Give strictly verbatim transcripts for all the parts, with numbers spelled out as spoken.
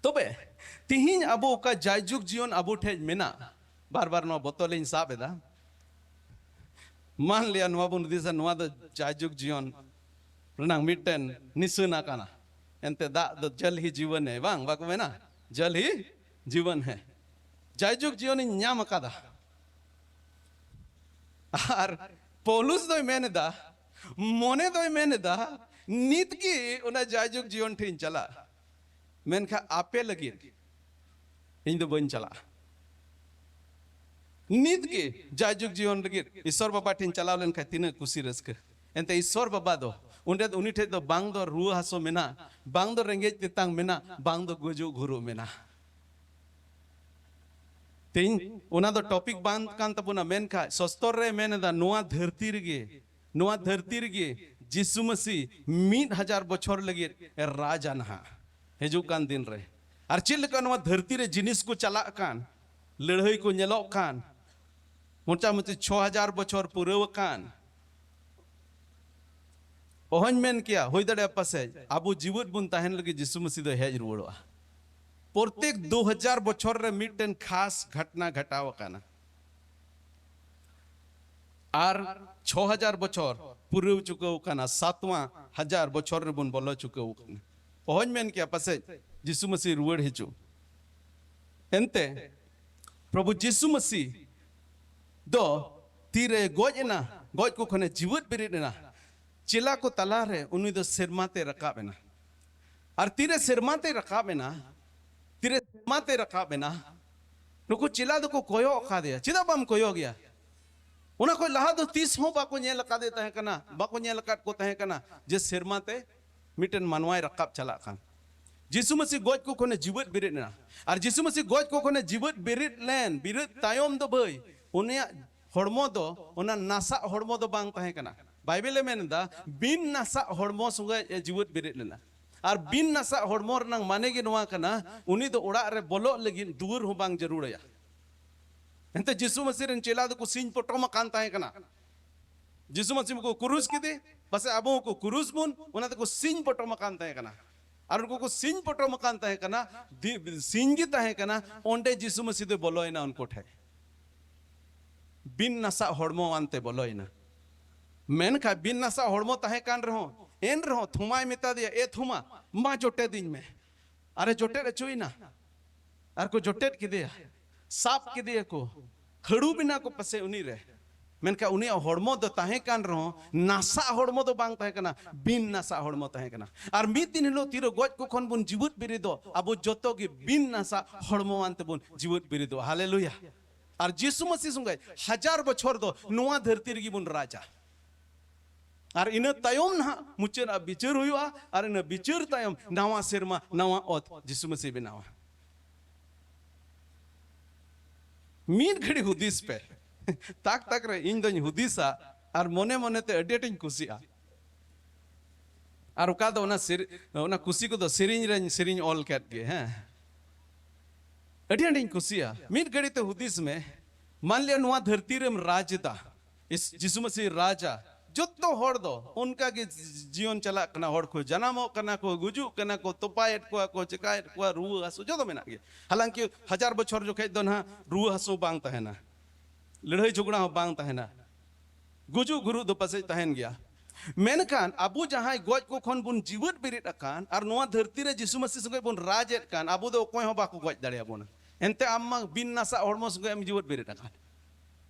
ᱛᱚᱵᱮ ᱛᱤᱦᱤᱧ ᱟᱵᱚ ᱚᱠᱟ ᱡᱟᱭᱡᱩᱜᱽ ᱡᱤᱭᱚᱱ ᱟᱵᱚ ᱴᱷᱮᱡ ᱢᱮᱱᱟᱜ, ᱵᱟᱨ ᱵᱟᱨ ᱱᱚᱣᱟ ᱵᱚᱛᱚᱞ ᱤᱧ ᱥᱟᱵ ᱮᱫᱟ, ᱢᱟᱱ ᱞᱤᱭᱟ ᱱᱚᱣᱟ ᱵᱚᱱ ᱦᱩᱫᱤᱥᱟ, ᱱᱚᱣᱟ ᱫᱚ ᱡᱟᱭᱡᱩᱜᱽ ᱡᱤᱭᱚᱱ ᱨᱮᱱᱟᱝ ᱢᱤᱫᱴᱮᱱ ᱱᱤᱥᱟᱹᱱᱟ ᱠᱟᱱᱟ᱾ ᱮᱱᱛᱮ ᱫᱟᱜ ᱫᱚ ᱡᱚᱞ ᱦᱤ ᱡᱤᱵᱚᱱ ᱦᱮ, ᱵᱟᱝ ᱵᱟᱠᱚ ᱢᱮᱱᱟ, ᱡᱚᱞ ᱦᱤ ᱡᱤᱵᱚᱱ ᱦᱮ, ᱡᱟᱭᱡᱩᱜᱽ ᱡᱤᱭᱚᱱᱤᱧ ᱧᱟᱢ ᱟᱠᱟᱫᱟ᱾ ᱟᱨ ᱯᱚᱞᱩᱥ ᱫᱚᱭ ᱢᱮᱱ ᱮᱫᱟ, ᱢᱚᱱᱮ ᱫᱚᱭ ᱢᱮᱱ ᱮᱫᱟ, ᱱᱤᱛ ᱜᱮ ᱚᱱᱟ ᱡᱟᱭᱡᱩᱜᱽ ᱡᱤᱭᱚᱱ ᱴᱷᱮᱱ ᱤᱧ ᱪᱟᱞᱟᱜ, ᱢᱮᱱᱠᱷᱟᱱ ᱟᱯᱮ ᱞᱟᱹᱜᱤᱫ ᱤᱧ ᱫᱚ ᱵᱟᱹᱧ ᱪᱟᱞᱟᱜᱼᱟ᱾ ᱱᱤᱛ ᱜᱮ ᱡᱟᱭᱡᱩᱜᱽ ᱡᱤᱭᱚᱱ ᱞᱟᱹᱜᱤᱫ ᱤᱥᱚᱨ ᱵᱟᱵᱟ ᱴᱷᱮᱱ ᱪᱟᱞᱟᱣ ᱞᱮᱱᱠᱷᱟᱱ ᱛᱤᱱᱟᱹᱜ ᱠᱩᱥᱤ ᱨᱟᱹᱥᱠᱟᱹ᱾ ᱮᱱᱛᱮ ᱤᱥᱚᱨ ᱵᱟᱵᱟ ᱫᱚ ᱚᱸᱰᱮ ᱫᱚ, ᱩᱱᱤ ᱴᱷᱮᱡ ᱫᱚ ᱵᱟᱝ ᱫᱚ ᱨᱩᱣᱟᱹ ᱦᱟᱹᱥᱩ ᱢᱮᱱᱟᱜ, ᱵᱟᱝ ᱫᱚ ᱨᱮᱸᱜᱮᱡ ᱛᱮᱛᱟᱝ ᱢᱮᱱᱟᱜ, ᱵᱟᱝ ᱫᱚ ᱜᱩᱡᱩᱜ ᱜᱷᱩᱨᱩᱜ ᱢᱮᱱᱟᱜ᱾ ᱛᱮᱦᱮᱧ ᱚᱱᱟ ᱫᱚ ᱴᱚᱯᱤᱠ ᱵᱟᱝ ᱠᱟᱱ ᱛᱟᱵᱚᱱᱟ, ᱢᱮᱱᱠᱷᱟᱱ ᱥᱚᱥᱛᱚᱨ ᱨᱮ ᱢᱮᱱ ᱮᱫᱟ, ᱱᱚᱣᱟ ᱫᱷᱟᱹᱨᱛᱤ ᱨᱮᱜᱮ, ᱱᱚᱣᱟ ᱫᱷᱟᱹᱨᱛᱤ ᱨᱮᱜᱮ ᱡᱤᱥᱩ ᱢᱟᱹᱥᱤ ᱢᱤᱫ ᱦᱟᱡᱟᱨ ᱵᱚᱪᱷᱚᱨ ᱞᱟᱹᱜᱤᱫ ᱮ ᱨᱟᱡᱟ ᱱᱟᱦᱟᱜ ᱦᱤᱡᱩᱜ ᱠᱟᱱ ᱫᱤᱱ ᱨᱮ᱾ ᱟᱨ ᱪᱮᱫ ᱞᱮᱠᱟ ᱱᱚᱣᱟ ᱫᱷᱟᱹᱨᱛᱤ ᱨᱮ ᱡᱤᱱᱤᱥ ᱠᱚ ᱪᱟᱞᱟᱜ ᱠᱟᱱ, ᱞᱟᱹᱲᱦᱟᱹᱭ ᱠᱚ ᱧᱮᱞᱚᱜ ᱠᱟᱱ, ᱢᱚᱪᱟᱢᱩᱪᱤ ᱪᱷᱚ ᱦᱟᱡᱟᱨ ᱵᱚᱪᱷᱚᱨ ᱯᱩᱨᱟᱹᱣ ᱟᱠᱟᱱ, ᱚᱦᱚᱧ ᱢᱮᱱ ᱠᱮᱭᱟ, ᱦᱩᱭ ᱫᱟᱲᱮᱭᱟᱜᱼᱟ ᱯᱟᱥᱮᱡ ᱟᱵᱚ ᱡᱤᱣᱮᱫ ᱵᱚᱱ ᱛᱟᱦᱮᱱ ᱞᱟᱹᱜᱤᱫ ᱡᱤᱥᱩ ᱢᱟᱹᱥᱤ ᱫᱚ ᱦᱮᱡ ᱨᱩᱣᱟᱹᱲᱚᱜᱼᱟ᱾ ᱯᱨᱚᱛᱮᱠ ᱫᱩ ᱦᱟᱡᱟᱨ ᱵᱚᱪᱷᱚᱨ ᱨᱮ ᱢᱤᱫᱴᱮᱱ ᱠᱷᱟᱥ ᱜᱷᱚᱴᱱᱟ ᱜᱷᱟᱴᱟᱣ ᱟᱠᱟᱱᱟ᱾ ᱟᱨ ᱪᱷᱚ ᱦᱟᱡᱟᱨ ᱵᱚᱪᱷᱚᱨ ᱯᱩᱨᱟᱹᱣ ᱪᱩᱠᱟᱹᱣ ᱟᱠᱟᱱᱟ, ᱥᱟᱛᱣᱟᱸ ᱦᱟᱡᱟᱨ ᱵᱚᱪᱷᱚᱨ ᱨᱮᱵᱚᱱ ᱵᱚᱞᱚ ᱪᱩᱠᱟᱹᱣ ᱟᱠᱟᱱᱟ᱾ ᱚᱦᱚᱧ ᱢᱮᱱ ᱠᱮᱭᱟ ᱯᱟᱥᱮᱡ ᱡᱤᱥᱩ ᱢᱟᱹᱥᱤ ᱨᱩᱣᱟᱹᱲ ᱦᱤᱡᱩᱜ᱾ ᱮᱱᱛᱮ ᱯᱨᱚᱵᱷᱩ ᱡᱤᱥᱩ ᱢᱟᱹᱥᱤ ᱫᱚ ᱛᱤᱨᱮ ᱜᱚᱡ ᱮᱱᱟ, ᱜᱚᱡ ᱠᱚ ᱠᱷᱚᱱᱮ ᱡᱤᱣᱮᱫ ᱵᱮᱨᱮᱫ ᱮᱱᱟ, ᱪᱮᱞᱟ ᱠᱚ ᱛᱟᱞᱟᱨᱮ ᱩᱱᱤ ᱫᱚ ᱥᱮᱨᱢᱟ ᱛᱮ ᱨᱟᱠᱟᱵ ᱮᱱᱟ᱾ ᱟᱨ ᱛᱤᱨᱮ ᱥᱮᱨᱢᱟ ᱛᱮ ᱨᱟᱠᱟᱵ ᱮᱱᱟ, ᱛᱤᱨᱮ ᱥᱮᱨᱢᱟ ᱛᱮ ᱨᱟᱠᱟᱵ ᱮᱱᱟ, ᱱᱩᱠᱩ ᱪᱮᱞᱟ ᱫᱚᱠᱚ ᱠᱚᱭᱚᱜ ᱟᱠᱟᱫᱮᱭᱟ᱾ ᱪᱮᱫᱟᱜ ᱵᱟᱢ ᱠᱚᱭᱚᱜ ᱜᱮᱭᱟ? ᱚᱱᱟ ᱠᱷᱚᱱ ᱞᱟᱦᱟ ᱫᱚ ᱛᱤᱥ ᱦᱚᱸ ᱵᱟᱠᱚ ᱧᱮᱞ ᱟᱠᱟᱫᱮ ᱛᱟᱦᱮᱸ ᱠᱟᱱᱟ, ᱵᱟᱠᱚ ᱧᱮᱞ ᱟᱠᱟᱫ ᱠᱚ ᱛᱟᱦᱮᱸ ᱠᱟᱱᱟ ᱡᱮ ᱥᱮᱨᱢᱟ ᱛᱮ ᱢᱤᱫᱴᱮᱱ ᱢᱟᱱᱣᱟᱭ ᱨᱟᱠᱟᱵ ᱪᱟᱞᱟᱜ ᱠᱟᱱ᱾ ᱡᱤᱥᱩ ᱢᱟᱹᱥᱤ ᱜᱚᱡ ᱠᱚ ᱠᱷᱚᱱᱮ ᱡᱤᱣᱮᱫ ᱵᱮᱨᱮᱫ ᱮᱱᱟ᱾ ᱟᱨ ᱡᱤᱥᱩ ᱢᱟᱹᱥᱤ ᱜᱚᱡ ᱠᱚ ᱠᱷᱚᱱᱮ ᱡᱤᱣᱮᱫ ᱵᱮᱨᱮᱫ ᱞᱮᱱ, ᱵᱮᱨᱮᱫ ᱛᱟᱭᱚᱢ ᱫᱚ ᱵᱷᱟᱹᱭ, ᱩᱱᱤᱭᱟᱜ ᱦᱚᱲᱢᱚ ᱫᱚ ᱚᱱᱟ ᱱᱟᱥᱟᱜ ᱦᱚᱲᱢᱚ ᱫᱚ ᱵᱟᱝ ᱛᱟᱦᱮᱸ ᱠᱟᱱᱟ᱾ ᱵᱟᱭᱵᱮᱞᱮ ᱢᱮᱱ ᱮᱫᱟ, ᱵᱤᱱ ᱱᱟᱥᱟᱜ ᱦᱚᱲᱢᱚ ᱥᱚᱸᱜᱮ ᱮ ᱡᱤᱣᱮᱫ ᱵᱮᱨᱮᱫ ᱞᱮᱱᱟ᱾ ᱟᱨ ᱵᱤᱱ ᱱᱟᱥᱟᱜ ᱦᱚᱲᱢᱚ ᱨᱮᱱᱟᱜ ᱢᱟᱱᱮ ᱜᱮ ᱱᱚᱣᱟ ᱠᱟᱱᱟ, ᱩᱱᱤ ᱫᱚ ᱚᱲᱟᱜ ᱨᱮ ᱵᱚᱞᱚᱜ ᱞᱟᱹᱜᱤᱫ ᱫᱩᱣᱟᱹᱨ ᱦᱚᱸ ᱵᱟᱝ ᱡᱟᱹᱨᱩᱲᱟᱭᱟ᱾ ᱮᱱᱛᱮ ᱡᱤᱥᱩ ᱢᱟᱹᱥᱤ ᱨᱮᱱ ᱪᱮᱞᱟ ᱫᱚᱠᱚ ᱥᱤᱧ ᱯᱚᱴᱚᱢ ᱟᱠᱟᱱ ᱛᱟᱦᱮᱸ ᱠᱟᱱᱟ᱾ ᱡᱤᱥᱩ ᱢᱟᱹᱥᱤ ᱠᱚ ᱠᱩᱨᱩᱥ ᱠᱮᱫᱮ, ᱯᱟᱥᱮ ᱟᱵᱚ ᱦᱚᱸᱠᱚ ᱠᱩᱨᱩᱥ ᱵᱚᱱ, ᱚᱱᱟ ᱛᱮᱠᱚ ᱥᱤᱧ ᱯᱚᱴᱚᱢ ᱟᱠᱟᱱ ᱛᱟᱦᱮᱸ ᱠᱟᱱᱟ᱾ ᱟᱨ ᱩᱱᱠᱩ ᱠᱚ ᱥᱤᱧ ᱯᱚᱴᱚᱢ ᱟᱠᱟᱱ ᱛᱟᱦᱮᱸ ᱠᱟᱱᱟ, ᱫᱤ-, ᱥᱤᱧ ᱜᱮ ᱛᱟᱦᱮᱸ ᱠᱟᱱᱟ᱾ ᱚᱸᱰᱮ ᱡᱤᱥᱩ ᱢᱟᱹᱥᱤ ᱫᱚᱭ ᱵᱚᱞᱚᱭᱮᱱᱟ ᱩᱱᱠᱩ ᱴᱷᱮᱱ, ᱵᱤᱱ ᱱᱟᱥᱟᱜ ᱦᱚᱲᱢᱚ ᱟᱱᱛᱮ ᱵᱚᱞᱚᱭᱮᱱᱟ᱾ ᱢᱮᱱᱠᱷᱟᱱ ᱵᱤᱱ ᱱᱟᱥᱟᱜ ᱦᱚᱲᱢᱚ ᱛᱟᱦᱮᱸ ᱠᱟᱱ ᱨᱮᱦᱚᱸ, ᱮᱱ ᱨᱮᱦᱚᱸ ᱛᱷᱚᱢᱟᱭ ᱢᱮᱛᱟ ᱫᱮᱭᱟ, "ᱮ ᱛᱷᱚᱢᱟ, ᱢᱟ ᱡᱚᱴᱮᱫᱤᱧ ᱢᱮ᱾" ᱟᱨᱮ ᱡᱚᱴᱮᱫ ᱦᱚᱪᱚᱭᱮᱱᱟ᱾ ᱟᱨ ᱠᱚ ᱡᱚᱴᱮᱫ ᱠᱮᱫᱮᱭᱟ, ᱥᱟᱵ ᱠᱮᱫᱮᱭᱟ ᱠᱚ, ᱦᱟᱹᱲᱩᱵ ᱮᱱᱟ ᱠᱚ ᱯᱟᱥᱮ ᱩᱱᱤ ᱨᱮ᱾ ᱢᱮᱱᱠᱷᱟᱱ ᱩᱱᱤᱭᱟᱜ ᱦᱚᱲᱢᱚ ᱫᱚ ᱛᱟᱦᱮᱸ ᱠᱟᱱ ᱨᱮᱦᱚᱸ, ᱱᱟᱥᱟᱜ ᱦᱚᱲᱢᱚ ᱫᱚ ᱵᱟᱝ ᱛᱟᱦᱮᱸ ᱠᱟᱱᱟ, ᱵᱤᱱ ᱱᱟᱥᱟᱜ ᱦᱚᱲᱢᱚ ᱛᱟᱦᱮᱸ ᱠᱟᱱᱟ᱾ ᱟᱨ ᱢᱤᱫ ᱫᱤᱱ ᱦᱤᱞᱳᱜ ᱛᱤᱨᱮ ᱜᱚᱡ ᱠᱚ ᱠᱷᱚᱱ ᱵᱚᱱ ᱡᱤᱣᱮᱫ ᱵᱮᱨᱮᱫᱚᱜ, ᱟᱵᱚ ᱡᱚᱛᱚ ᱜᱮ ᱵᱤᱱ ᱱᱟᱥᱟᱜ ᱦᱚᱲᱢᱚᱣᱟᱱ ᱛᱮᱵᱚᱱ ᱡᱤᱣᱮᱫ ᱵᱮᱨᱮᱫᱚᱜ᱾ ᱦᱟᱞᱮᱞᱩᱭᱟ! ᱟᱨ ᱡᱤᱥᱩ ᱢᱟᱹᱥᱤ ᱥᱚᱸᱜᱮ ᱦᱟᱡᱟᱨ ᱵᱚᱪᱷᱚᱨ ᱫᱚ ᱱᱚᱣᱟ ᱫᱷᱟᱹᱨᱛᱤ ᱨᱮᱜᱮ ᱵᱚᱱ ᱨᱟᱡᱟ᱾ ᱟᱨ ᱤᱱᱟᱹ ᱛᱟᱭᱚᱢ ᱱᱟᱦᱟᱜ ᱢᱩᱪᱟᱹᱫ ᱟᱜ ᱵᱤᱪᱟᱹᱨ ᱦᱩᱭᱩᱜᱼᱟ, ᱟᱨ ᱤᱱᱟᱹ ᱵᱤᱪᱟᱹᱨ ᱛᱟᱭᱚᱢ ᱱᱟᱣᱟ ᱥᱮᱨᱢᱟ, ᱱᱟᱣᱟ ᱚᱛ ᱡᱤᱥᱩ ᱢᱟᱹᱥᱤ ᱵᱮᱱᱟᱣᱟ᱾ ᱢᱤᱫ ᱜᱷᱟᱹᱲᱤ ᱦᱩᱫᱤᱥ ᱯᱮ᱾ ᱛᱟᱠ ᱛᱟᱠ ᱨᱮ ᱤᱧ ᱫᱚᱧ ᱦᱩᱫᱤᱥᱟ ᱟᱨ ᱢᱚᱱᱮ ᱢᱚᱱᱮ ᱛᱮ ᱟᱹᱰᱤ ᱟᱸᱴᱤᱧ ᱠᱩᱥᱤᱜᱼᱟ᱾ ᱟᱨ ᱚᱠᱟ ᱫᱚ ᱚᱱᱟ ᱥᱮᱨ-, ᱚᱱᱟ ᱠᱩᱥᱤ ᱠᱚᱫᱚ ᱥᱮᱨᱮᱧ ᱨᱮᱧ ᱥᱮᱨᱮᱧ ᱚᱞ ᱠᱮᱫ ᱜᱮ, ᱦᱮᱸ᱾ ᱟᱹᱰᱤ ᱟᱸᱴᱤᱧ ᱠᱩᱥᱤᱜᱼᱟ᱾ ᱢᱤᱫ ᱜᱷᱟᱹᱲᱤ ᱛᱮ ᱦᱩᱫᱤᱥ ᱢᱮ, ᱢᱟᱱ ᱞᱤᱭᱟ ᱱᱚᱣᱟ ᱫᱷᱟᱹᱨᱛᱤ ᱨᱮᱢ ᱨᱟᱡᱽ ᱮᱫᱟ, ᱤᱥ-, ᱡᱤᱥᱩ ᱢᱟᱹᱥᱤ ᱨᱟᱡᱟ, ᱡᱚᱛᱚ ᱦᱚᱲ ᱫᱚ ᱚᱱᱠᱟ ᱜᱮ ᱡᱤ-, ᱡᱤᱭᱚᱱ ᱪᱟᱞᱟᱜ ᱠᱟᱱᱟ᱾ ᱦᱚᱲ ᱠᱚ ᱡᱟᱱᱟᱢᱚᱜ ᱠᱟᱱᱟ ᱠᱚ, ᱜᱩᱡᱩᱜ ᱠᱟᱱᱟ ᱠᱚ, ᱛᱚᱯᱟᱭᱮᱫ ᱠᱚᱣᱟ ᱠᱚ, ᱪᱮᱠᱟᱭᱮᱫ ᱠᱚᱣᱟ, ᱨᱩᱣᱟᱹ ᱦᱟᱹᱥᱩ ᱡᱚᱛᱚ ᱢᱮᱱᱟᱜ ᱜᱮᱭᱟ᱾ ᱦᱟᱞᱟᱝᱠᱤ ᱦᱟᱡᱟᱨ ᱵᱚᱪᱷᱚᱨ ᱡᱚᱠᱷᱮᱡ ᱫᱚ ᱱᱟᱦᱟᱜ ᱨᱩᱣᱟᱹ ᱦᱟᱹᱥᱩ ᱵᱟᱝ ᱛᱟᱦᱮᱱᱟ, ᱞᱟᱹᱲᱦᱟᱹᱭ ᱡᱷᱚᱜᱽᱲᱟ ᱦᱚᱸ ᱵᱟᱝ ᱛᱟᱦᱮᱱᱟ, ᱜᱩᱡᱩᱜ ᱜᱩᱨᱩᱜ ᱫᱚ ᱯᱟᱥᱮᱡ ᱛᱟᱦᱮᱱ ᱜᱮᱭᱟ᱾ ᱢᱮᱱᱠᱷᱟᱱ ᱟᱵᱚ ᱡᱟᱦᱟᱸᱭ ᱜᱚᱡ ᱠᱚ ᱠᱷᱚᱱ ᱵᱚᱱ ᱡᱤᱣᱮᱫ ᱵᱮᱨᱮᱫ ᱟᱠᱟᱱ ᱟᱨ ᱱᱚᱣᱟ ᱫᱷᱟᱹᱨᱛᱤ ᱨᱮ ᱡᱤᱥᱩ ᱢᱟᱹᱥᱤ ᱥᱚᱸᱜᱮ ᱵᱚᱱ ᱨᱟᱡᱽ ᱮᱫ ᱠᱟᱱ, ᱟᱵᱚ ᱫᱚ ᱚᱠᱚᱭ ᱦᱚᱸ ᱵᱟᱠᱚ ᱜᱚᱡ ᱫᱟᱲᱮᱭᱟᱵᱚᱱᱟ᱾ ᱮᱱᱛᱮ ᱟᱢ ᱢᱟ ᱵᱤᱱ ᱱᱟᱥᱟᱜ ᱦᱚᱲᱢᱚ ᱥᱚᱸᱜᱮ ᱮᱢ ᱡᱤᱣᱮᱫ ᱵᱮᱨᱮᱫ ᱟᱠᱟᱱ᱾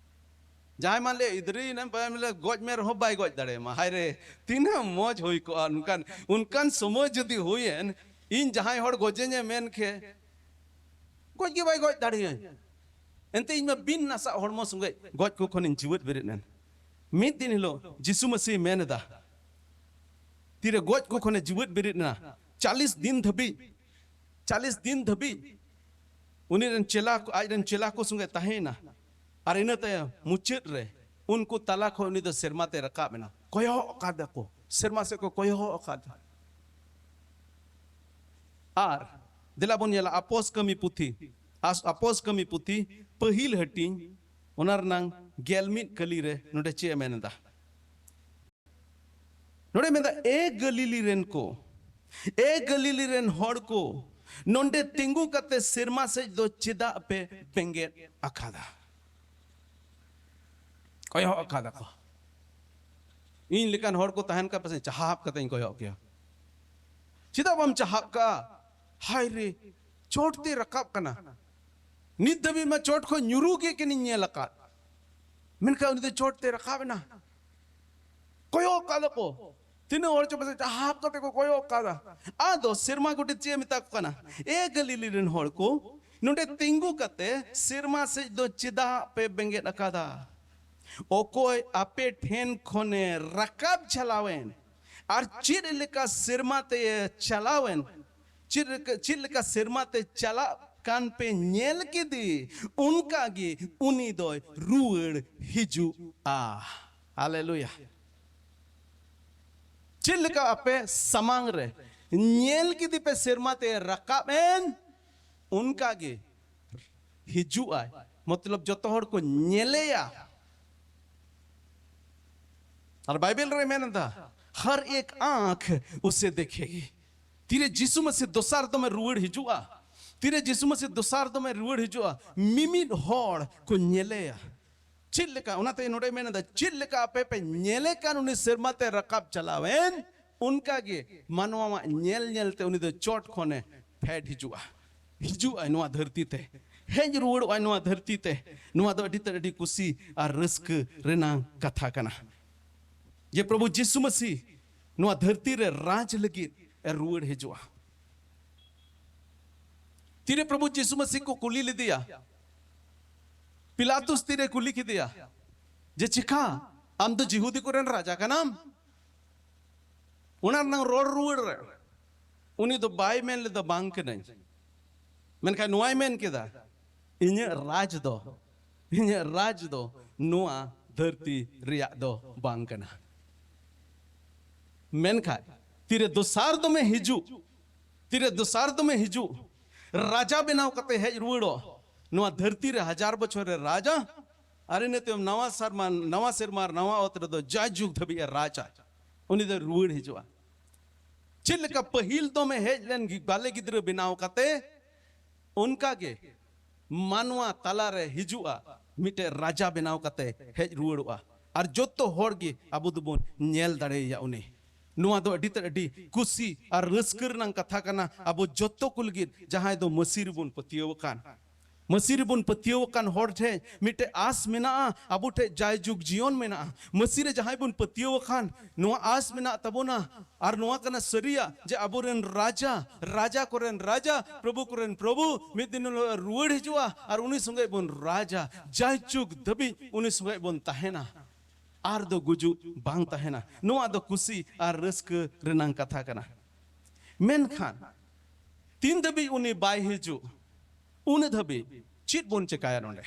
ᱡᱟᱦᱟᱸᱭ ᱢᱟ ᱞᱟᱹᱭ ᱤᱫᱨᱤ ᱮᱱᱟᱢ, ᱵᱟᱭ ᱢᱮᱱ ᱞᱮ ᱜᱚᱡ ᱢᱮ ᱨᱮᱦᱚᱸ ᱵᱟᱭ ᱜᱚᱡ ᱫᱟᱲᱮᱭᱟᱢᱟ᱾ ᱦᱟᱭ ᱨᱮ, ᱛᱤᱱᱟᱹᱜ ᱢᱚᱡᱽ ᱦᱩᱭ ᱠᱚᱜᱼᱟ ᱚᱱᱠᱟᱱ, ᱚᱱᱠᱟᱱ ᱥᱚᱢᱚᱭ ᱡᱩᱫᱤ ᱦᱩᱭᱮᱱ, ᱤᱧ ᱡᱟᱦᱟᱸᱭ ᱦᱚᱲ ᱜᱚᱡᱮᱧᱮ ᱢᱮᱱ ᱠᱮ, ᱜᱚᱡ ᱜᱮ ᱵᱟᱭ ᱜᱚᱡ ᱫᱟᱲᱮᱭᱟᱹᱧ᱾ ᱮᱱᱛᱮ ᱤᱧ ᱢᱟ ᱵᱤᱱ ᱱᱟᱥᱟᱜ ᱦᱚᱲᱢᱚ ᱥᱚᱸᱜᱮ ᱜᱚᱡ ᱠᱚ ᱠᱷᱚᱱᱤᱧ ᱡᱤᱣᱮᱫ ᱵᱮᱨᱮᱫ ᱮᱱ᱾ ᱢᱤᱫ ᱫᱤᱱ ᱦᱤᱞᱳᱜ ᱡᱤᱥᱩ ᱢᱟᱹᱥᱤ ᱢᱮᱱ ᱮᱫᱟ, ᱛᱤᱨᱮ ᱜᱚᱡ ᱠᱚ ᱠᱷᱚᱱᱮ ᱡᱤᱣᱮᱫ ᱵᱮᱨᱮᱫ ᱮᱱᱟ, ᱪᱟᱞᱤᱥ ᱫᱤᱱ ᱫᱷᱟᱹᱵᱤᱡ, ᱪᱟᱞᱤᱥ ᱫᱤᱱ ᱫᱷᱟᱹᱵᱤᱡ ᱩᱱᱤ ᱨᱮᱱ ᱪᱮᱞᱟ ᱠᱚ, ᱟᱡ ᱨᱮᱱ ᱪᱮᱞᱟ ᱠᱚ ᱥᱚᱸᱜᱮ ᱛᱟᱦᱮᱸᱭᱮᱱᱟ᱾ ᱟᱨ ᱤᱱᱟᱹ ᱛᱟᱭᱚᱢ ᱢᱩᱪᱟᱹᱫ ᱨᱮ ᱩᱱᱠᱩ ᱛᱟᱞᱟ ᱠᱷᱚᱱ ᱩᱱᱤ ᱫᱚ ᱥᱮᱨᱢᱟ ᱛᱮ ᱨᱟᱠᱟᱵ ᱮᱱᱟ᱾ ᱠᱚᱭᱚᱜ ᱟᱠᱟᱫᱟ ᱠᱚ, ᱥᱮᱨᱢᱟ ᱥᱮᱫ ᱠᱚ ᱠᱚᱭᱚᱜ ᱟᱠᱟᱫᱟ᱾ ᱟᱨ ᱫᱮᱞᱟ ᱵᱚᱱ ᱧᱮᱞᱟ ᱟᱯᱚᱥ ᱠᱟᱹᱢᱤ ᱯᱩᱛᱷᱤ, ᱟᱥ-, ᱟᱯᱚᱥ ᱠᱟᱹᱢᱤ ᱯᱩᱛᱷᱤ ᱯᱟᱹᱦᱤᱞ ᱦᱟᱹᱴᱤᱧ, ᱚᱱᱟ ᱨᱮᱱᱟᱝ ᱜᱮᱞ ᱢᱤᱫ ᱠᱟᱹᱞᱤ ᱨᱮ ᱱᱚᱰᱮ ᱪᱮᱫ ᱮ ᱢᱮᱱ ᱮᱫᱟ? ᱱᱚᱰᱮ ᱢᱮᱱᱫᱟ, "ᱮ ᱜᱟᱹᱞᱤᱞᱤ ᱨᱮᱱ ᱠᱚ, ᱮ ᱜᱟᱹᱞᱤᱞᱤ ᱨᱮᱱ ᱦᱚᱲ ᱠᱚ, ᱱᱚᱰᱮ ᱛᱤᱸᱜᱩ ᱠᱟᱛᱮ ᱥᱮᱨᱢᱟ ᱥᱮᱫ ᱫᱚ ᱪᱮᱫᱟᱜ ᱯᱮ ᱵᱮᱸᱜᱮᱫ ᱟᱠᱟᱫᱟ? ᱠᱚᱭᱚᱜ ᱟᱠᱟᱫᱟ ᱠᱚ᱾ ᱤᱧ ᱞᱮᱠᱟᱱ ᱦᱚᱲ ᱠᱚ ᱛᱟᱦᱮᱱ ᱠᱷᱟᱱ ᱯᱟᱥᱮᱡ ᱪᱟᱦᱟᱵ ᱠᱟᱛᱮ ᱤᱧ ᱠᱚᱭᱚᱜ ᱠᱮᱭᱟ᱾ ᱪᱮᱫᱟᱜ ᱵᱟᱢ ᱪᱟᱦᱟᱵ ᱠᱟᱜᱼᱟ? ᱦᱟᱭ ᱨᱮ, ᱪᱚᱴ ᱛᱮ ᱨᱟᱠᱟᱵ ᱠᱟᱱᱟ᱾ ᱱᱤᱛ ᱫᱷᱟᱹᱵᱤᱡ ᱢᱟ ᱪᱚᱴ ᱠᱷᱚᱱ ᱧᱩᱨᱩ ᱜᱮ ᱠᱤᱱᱤᱧ ᱧᱮᱞ ᱟᱠᱟᱫ, ᱢᱮᱱᱠᱷᱟᱱ ᱩᱱᱤ ᱫᱚ ᱪᱚᱴ ᱛᱮ ᱨᱟᱠᱟᱵ ᱮᱱᱟ᱾ ᱠᱚᱭᱚᱜ ᱟᱠᱟᱫᱟ ᱠᱚ᱾ ᱛᱤᱱᱟᱹᱜ ᱦᱚᱲ ᱪᱚ ᱯᱟᱥᱮᱡ ᱪᱟᱦᱟᱵ ᱠᱟᱛᱮ ᱠᱚ ᱠᱚᱭᱚᱜ ᱟᱠᱟᱫᱟ᱾ ᱟᱫᱚ ᱥᱮᱨᱢᱟ ᱜᱚᱴᱮᱛ ᱪᱮᱫ ᱮ ᱢᱮᱛᱟ ᱠᱚ ᱠᱟᱱᱟ? ᱮ ᱜᱟᱹᱞᱤᱞᱤ ᱨᱮᱱ ᱦᱚᱲ ᱠᱚ, ᱱᱚᱰᱮ ᱛᱤᱸᱜᱩ ᱠᱟᱛᱮ ᱥᱮᱨᱢᱟ ᱥᱮᱫ ᱫᱚ ᱪᱮᱫᱟᱜ ᱯᱮ ᱵᱮᱸᱜᱮᱫ ᱟᱠᱟᱫᱟ? ᱚᱠᱚᱭ ᱟᱯᱮ ᱴᱷᱮᱱ ᱠᱷᱚᱱᱮ ᱨᱟᱠᱟᱵ ᱪᱟᱞᱟᱣᱮᱱ ᱟᱨ ᱪᱮᱫ ᱞᱮᱠᱟ ᱥᱮᱨᱢᱟ ᱛᱮ ᱪᱟᱞᱟᱣᱮᱱ, ᱪᱮᱫ ᱞᱮᱠᱟ, ᱪᱮᱫ ᱞᱮᱠᱟ ᱥᱮᱨᱢᱟ ᱛᱮ ᱪᱟᱞᱟᱜ ᱠᱟᱱ ᱯᱮ ᱧᱮᱞ ᱠᱮᱫᱮ, ᱚᱱᱠᱟ ᱜᱮ ᱩᱱᱤ ᱫᱚᱭ ᱨᱩᱣᱟᱹᱲ ᱦᱤᱡᱩᱜᱼᱟ᱾ ᱦᱟᱞᱮᱞᱩᱭᱟ᱾ ᱪᱮᱫ ᱞᱮᱠᱟ ᱟᱯᱮ ᱥᱟᱢᱟᱝ ᱨᱮ ᱧᱮᱞ ᱠᱮᱫᱮ ᱯᱮ ᱥᱮᱨᱢᱟ ᱛᱮ ᱨᱟᱠᱟᱵ ᱮᱱ, ᱚᱱᱠᱟ ᱜᱮ ᱦᱤᱡᱩᱜ ᱟᱭ᱾ ᱢᱚᱛᱞᱚᱵ ᱡᱚᱛᱚ ᱦᱚᱲ ᱠᱚ ᱧᱮᱞᱮᱭᱟ᱾ ᱟᱨ ᱵᱟᱭᱵᱮᱞ ᱨᱮ ᱢᱮᱱ ᱮᱫᱟ, ᱦᱟᱨ ᱮᱠ ᱟᱸᱠᱷ ᱩᱥᱮ ᱫᱮᱠᱷᱮᱜᱤ᱾ ᱛᱤᱨᱮ ᱡᱤᱥᱩ ᱢᱟᱹᱥᱤ ᱫᱚᱥᱟᱨ ᱫᱚᱢᱮ ᱨᱩᱣᱟᱹᱲ ᱦᱤᱡᱩᱜᱼᱟ, ᱛᱤᱨᱮ ᱡᱤᱥᱩ ᱢᱟᱹᱥᱤ ᱫᱚᱥᱟᱨ ᱫᱚᱢᱮ ᱨᱩᱣᱟᱹᱲ ᱦᱤᱡᱩᱜᱼᱟ, ᱢᱤᱢᱤᱫ ᱦᱚᱲ ᱠᱚ ᱧᱮᱞᱮᱭᱟ᱾ ᱪᱮᱫ ᱞᱮᱠᱟ? ᱚᱱᱟᱛᱮ ᱱᱚᱰᱮ ᱢᱮᱱ ᱮᱫᱟ, ᱪᱮᱫ ᱞᱮᱠᱟ ᱟᱯᱮ ᱯᱮ ᱧᱮᱞᱮ ᱠᱟᱱ ᱩᱱᱤ ᱥᱮᱨᱢᱟ ᱛᱮ ᱨᱟᱠᱟᱵ ᱪᱟᱞᱟᱣᱮᱱ, ᱚᱱᱠᱟ ᱜᱮ ᱢᱟᱱᱣᱟᱣᱟᱜ ᱧᱮᱞ ᱧᱮᱞ ᱛᱮ ᱩᱱᱤ ᱫᱚ ᱪᱚᱴ ᱠᱷᱚᱱᱮ ᱯᱷᱮᱰ ᱦᱤᱡᱩᱜᱼᱟ, ᱦᱤᱡᱩᱜ ᱟᱭ ᱱᱚᱣᱟ ᱫᱷᱟᱹᱨᱛᱤ ᱛᱮ, ᱦᱮᱡ ᱨᱩᱣᱟᱹᱲᱚᱜ ᱟᱭ ᱱᱚᱣᱟ ᱫᱷᱟᱹᱨᱛᱤ ᱛᱮ᱾ ᱱᱚᱣᱟ ᱫᱚ ᱟᱹᱰᱤ ᱛᱮᱫ ᱟᱹᱰᱤ ᱠᱩᱥᱤ ᱟᱨ ᱨᱟᱹᱥᱠᱟᱹ ᱨᱮᱱᱟᱝ ᱠᱟᱛᱷᱟ ᱠᱟᱱᱟ, ᱡᱮ ᱯᱨᱚᱵᱷᱩ ᱡᱤᱥᱩ ᱢᱟᱹᱥᱤ ᱱᱚᱣᱟ ᱫᱷᱟᱹᱨᱛᱤ ᱨᱮ ᱨᱟᱡᱽ ᱞᱟᱹᱜᱤᱫ ᱮ ᱨᱩᱣᱟᱹᱲ ᱦᱤᱡᱩᱜᱼᱟ᱾ ᱛᱤᱨᱮ ᱯᱨᱚᱵᱷᱩ ᱡᱤᱥᱩ ᱢᱟᱹᱥᱤ ᱠᱚ ᱠᱩᱞᱤ ᱞᱮᱫᱮᱭᱟ, ᱯᱤᱞᱟᱛᱩᱥ ᱛᱤᱨᱮ ᱠᱩᱞᱤ ᱠᱮᱫᱮᱭᱟ ᱡᱮ, "ᱪᱤᱠᱟ, ᱟᱢ ᱫᱚ ᱡᱤᱦᱩᱫᱤ ᱠᱚᱨᱮᱱ ᱨᱟᱡᱟ ᱠᱟᱱᱟᱢ?" ᱚᱱᱟ ᱨᱮᱱᱟᱜ ᱨᱚᱲ ᱨᱩᱣᱟᱹᱲ ᱨᱮ ᱩᱱᱤ ᱫᱚ ᱵᱟᱭ ᱢᱮᱱ ᱞᱮᱫᱟ, "ᱵᱟᱝ ᱠᱟᱹᱱᱟᱹᱧ", ᱢᱮᱱᱠᱷᱟᱱ ᱱᱚᱣᱟᱭ ᱢᱮᱱ ᱠᱮᱫᱟ, "ᱤᱧᱟᱹᱜ ᱨᱟᱡᱽ ᱫᱚ, ᱤᱧᱟᱹᱜ ᱨᱟᱡᱽ ᱫᱚ ᱱᱚᱣᱟ ᱫᱷᱟᱹᱨᱛᱤ ᱨᱮᱭᱟᱜ ᱫᱚ ᱵᱟᱝ ᱠᱟᱱᱟ᱾" ᱢᱮᱱᱠᱷᱟᱱ ᱛᱤᱨᱮ ᱫᱚᱥᱟᱨ ᱫᱚᱢᱮ ᱦᱤᱡᱩᱜ, ᱛᱤᱨᱮ ᱫᱚᱥᱟᱨ ᱫᱚᱢᱮ ᱦᱤᱡᱩᱜ, ᱨᱟᱡᱟ ᱵᱮᱱᱟᱣ ᱠᱟᱛᱮ ᱦᱮᱡ ᱨᱩᱣᱟᱹᱲᱚᱜ, ᱱᱚᱣᱟ ᱫᱷᱟᱹᱨᱛᱤ ᱨᱮ ᱦᱟᱡᱟᱨ ᱵᱚᱪᱷᱚᱨ ᱨᱮ ᱨᱟᱡᱟ, ᱟᱨ ᱤᱱᱟᱹ ᱛᱟᱭᱚᱢ ᱱᱟᱣᱟ ᱥᱮᱨᱢᱟ, ᱱᱟᱣᱟ ᱥᱮᱨᱢᱟ ᱟᱨ ᱱᱟᱣᱟ ᱚᱛ ᱨᱮᱫᱚ ᱡᱟᱭᱡᱩᱜᱽ ᱫᱷᱟᱹᱵᱤᱡ ᱮ ᱨᱟᱡᱟ᱾ ᱩᱱᱤ ᱫᱚ ᱨᱩᱣᱟᱹᱲ ᱦᱤᱡᱩᱜᱼᱟ᱾ ᱪᱮᱫ ᱞᱮᱠᱟ ᱯᱟᱹᱦᱤᱞ ᱫᱚᱢᱮ ᱦᱮᱡ ᱞᱮᱱ ᱜᱤ-, ᱵᱟᱞᱮ ᱜᱤᱫᱽᱨᱟᱹ ᱵᱮᱱᱟᱣ ᱠᱟᱛᱮ, ᱚᱱᱠᱟ ᱜᱮ ᱢᱟᱱᱣᱟ ᱛᱟᱞᱟ ᱨᱮ ᱦᱤᱡᱩᱜᱼᱟ, ᱢᱤᱫᱴᱮᱡ ᱨᱟᱡᱟ ᱵᱮᱱᱟᱣ ᱠᱟᱛᱮ ᱦᱮᱡ ᱨᱩᱣᱟᱹᱲᱚᱜᱼᱟ᱾ ᱟᱨ ᱡᱚᱛᱚ ᱦᱚᱲ ᱜᱮ ᱟᱵᱚ ᱫᱚᱵᱚᱱ ᱧᱮᱞ ᱫᱟᱲᱮᱭᱟᱭᱟ ᱩᱱᱤ᱾ ᱱᱚᱣᱟ ᱫᱚ ᱟᱹᱰᱤ ᱛᱮᱫ ᱟᱹᱰᱤ ᱠᱩᱥᱤ ᱟᱨ ᱨᱟᱹᱥᱠᱟᱹ ᱨᱮᱱᱟᱜ ᱠᱟᱛᱷᱟ ᱠᱟᱱᱟ, ᱟᱵᱚ ᱡᱚᱛᱚ ᱠᱚ ᱞᱟᱹᱜᱤᱫ ᱡᱟᱦᱟᱸᱭ ᱫᱚ ᱢᱟᱹᱥᱤ ᱨᱮᱵᱚᱱ ᱯᱟᱹᱛᱭᱟᱹᱣ ᱟᱠᱟᱱ᱾ ᱢᱟᱹᱥᱤ ᱨᱮᱵᱚᱱ ᱯᱟᱹᱛᱭᱟᱹᱣ ᱟᱠᱟᱱ ᱦᱚᱲ ᱴᱷᱮᱱ ᱢᱤᱫᱴᱮᱡ ᱟᱸᱥ ᱢᱮᱱᱟᱜᱼᱟ, ᱟᱵᱚ ᱴᱷᱮᱱ ᱡᱟᱭᱡᱩᱜᱽ ᱡᱤᱭᱚᱱ ᱢᱮᱱᱟᱜᱼᱟ᱾ ᱢᱟᱹᱥᱤ ᱨᱮ ᱡᱟᱦᱟᱸᱭ ᱵᱚᱱ ᱯᱟᱹᱛᱭᱟᱹᱣ ᱟᱠᱟᱱ, ᱱᱚᱣᱟ ᱟᱸᱥ ᱢᱮᱱᱟᱜ ᱛᱟᱵᱚᱱᱟ᱾ ᱟᱨ ᱱᱚᱣᱟ ᱠᱟᱱᱟ ᱥᱟᱹᱨᱤᱭᱟᱜ ᱡᱮ ᱟᱵᱚᱨᱮᱱ ᱨᱟᱡᱟ, ᱨᱟᱡᱟ ᱠᱚᱨᱮᱱ ᱨᱟᱡᱟ, ᱯᱨᱚᱵᱷᱩ ᱠᱚᱨᱮᱱ ᱯᱨᱚᱵᱷᱩ ᱢᱤᱫ ᱫᱤᱱ ᱦᱤᱞᱳᱜ ᱨᱩᱣᱟᱹᱲ ᱦᱤᱡᱩᱜᱼᱟ ᱟᱨ ᱩᱱᱤ ᱥᱚᱸᱜᱮ ᱵᱚᱱ ᱨᱟᱡᱟ, ᱡᱟᱭᱡᱩᱜᱽ ᱫᱷᱟᱹᱵᱤᱡ ᱩᱱᱤ ᱥᱚᱸᱜᱮ ᱵᱚᱱ ᱛᱟᱦᱮᱱᱟ᱾ ᱟᱨ ᱫᱚ ᱜᱩᱡᱩᱜ ᱵᱟᱝ ᱛᱟᱦᱮᱱᱟ᱾ ᱱᱚᱣᱟ ᱫᱚ ᱠᱩᱥᱤ ᱟᱨ ᱨᱟᱹᱥᱠᱟᱹ ᱨᱮᱱᱟᱜ ᱠᱟᱛᱷᱟ ᱠᱟᱱᱟ᱾ ᱢᱮᱱᱠᱷᱟᱱ ᱛᱤᱱ ᱫᱷᱟᱹᱵᱤᱡ ᱩᱱᱤ ᱵᱟᱭ ᱦᱤᱡᱩᱜ, ᱩᱱ ᱫᱷᱟᱹᱵᱤᱡ ᱪᱮᱫ ᱵᱚᱱ ᱪᱮᱠᱟᱭᱟ ᱱᱚᱰᱮ?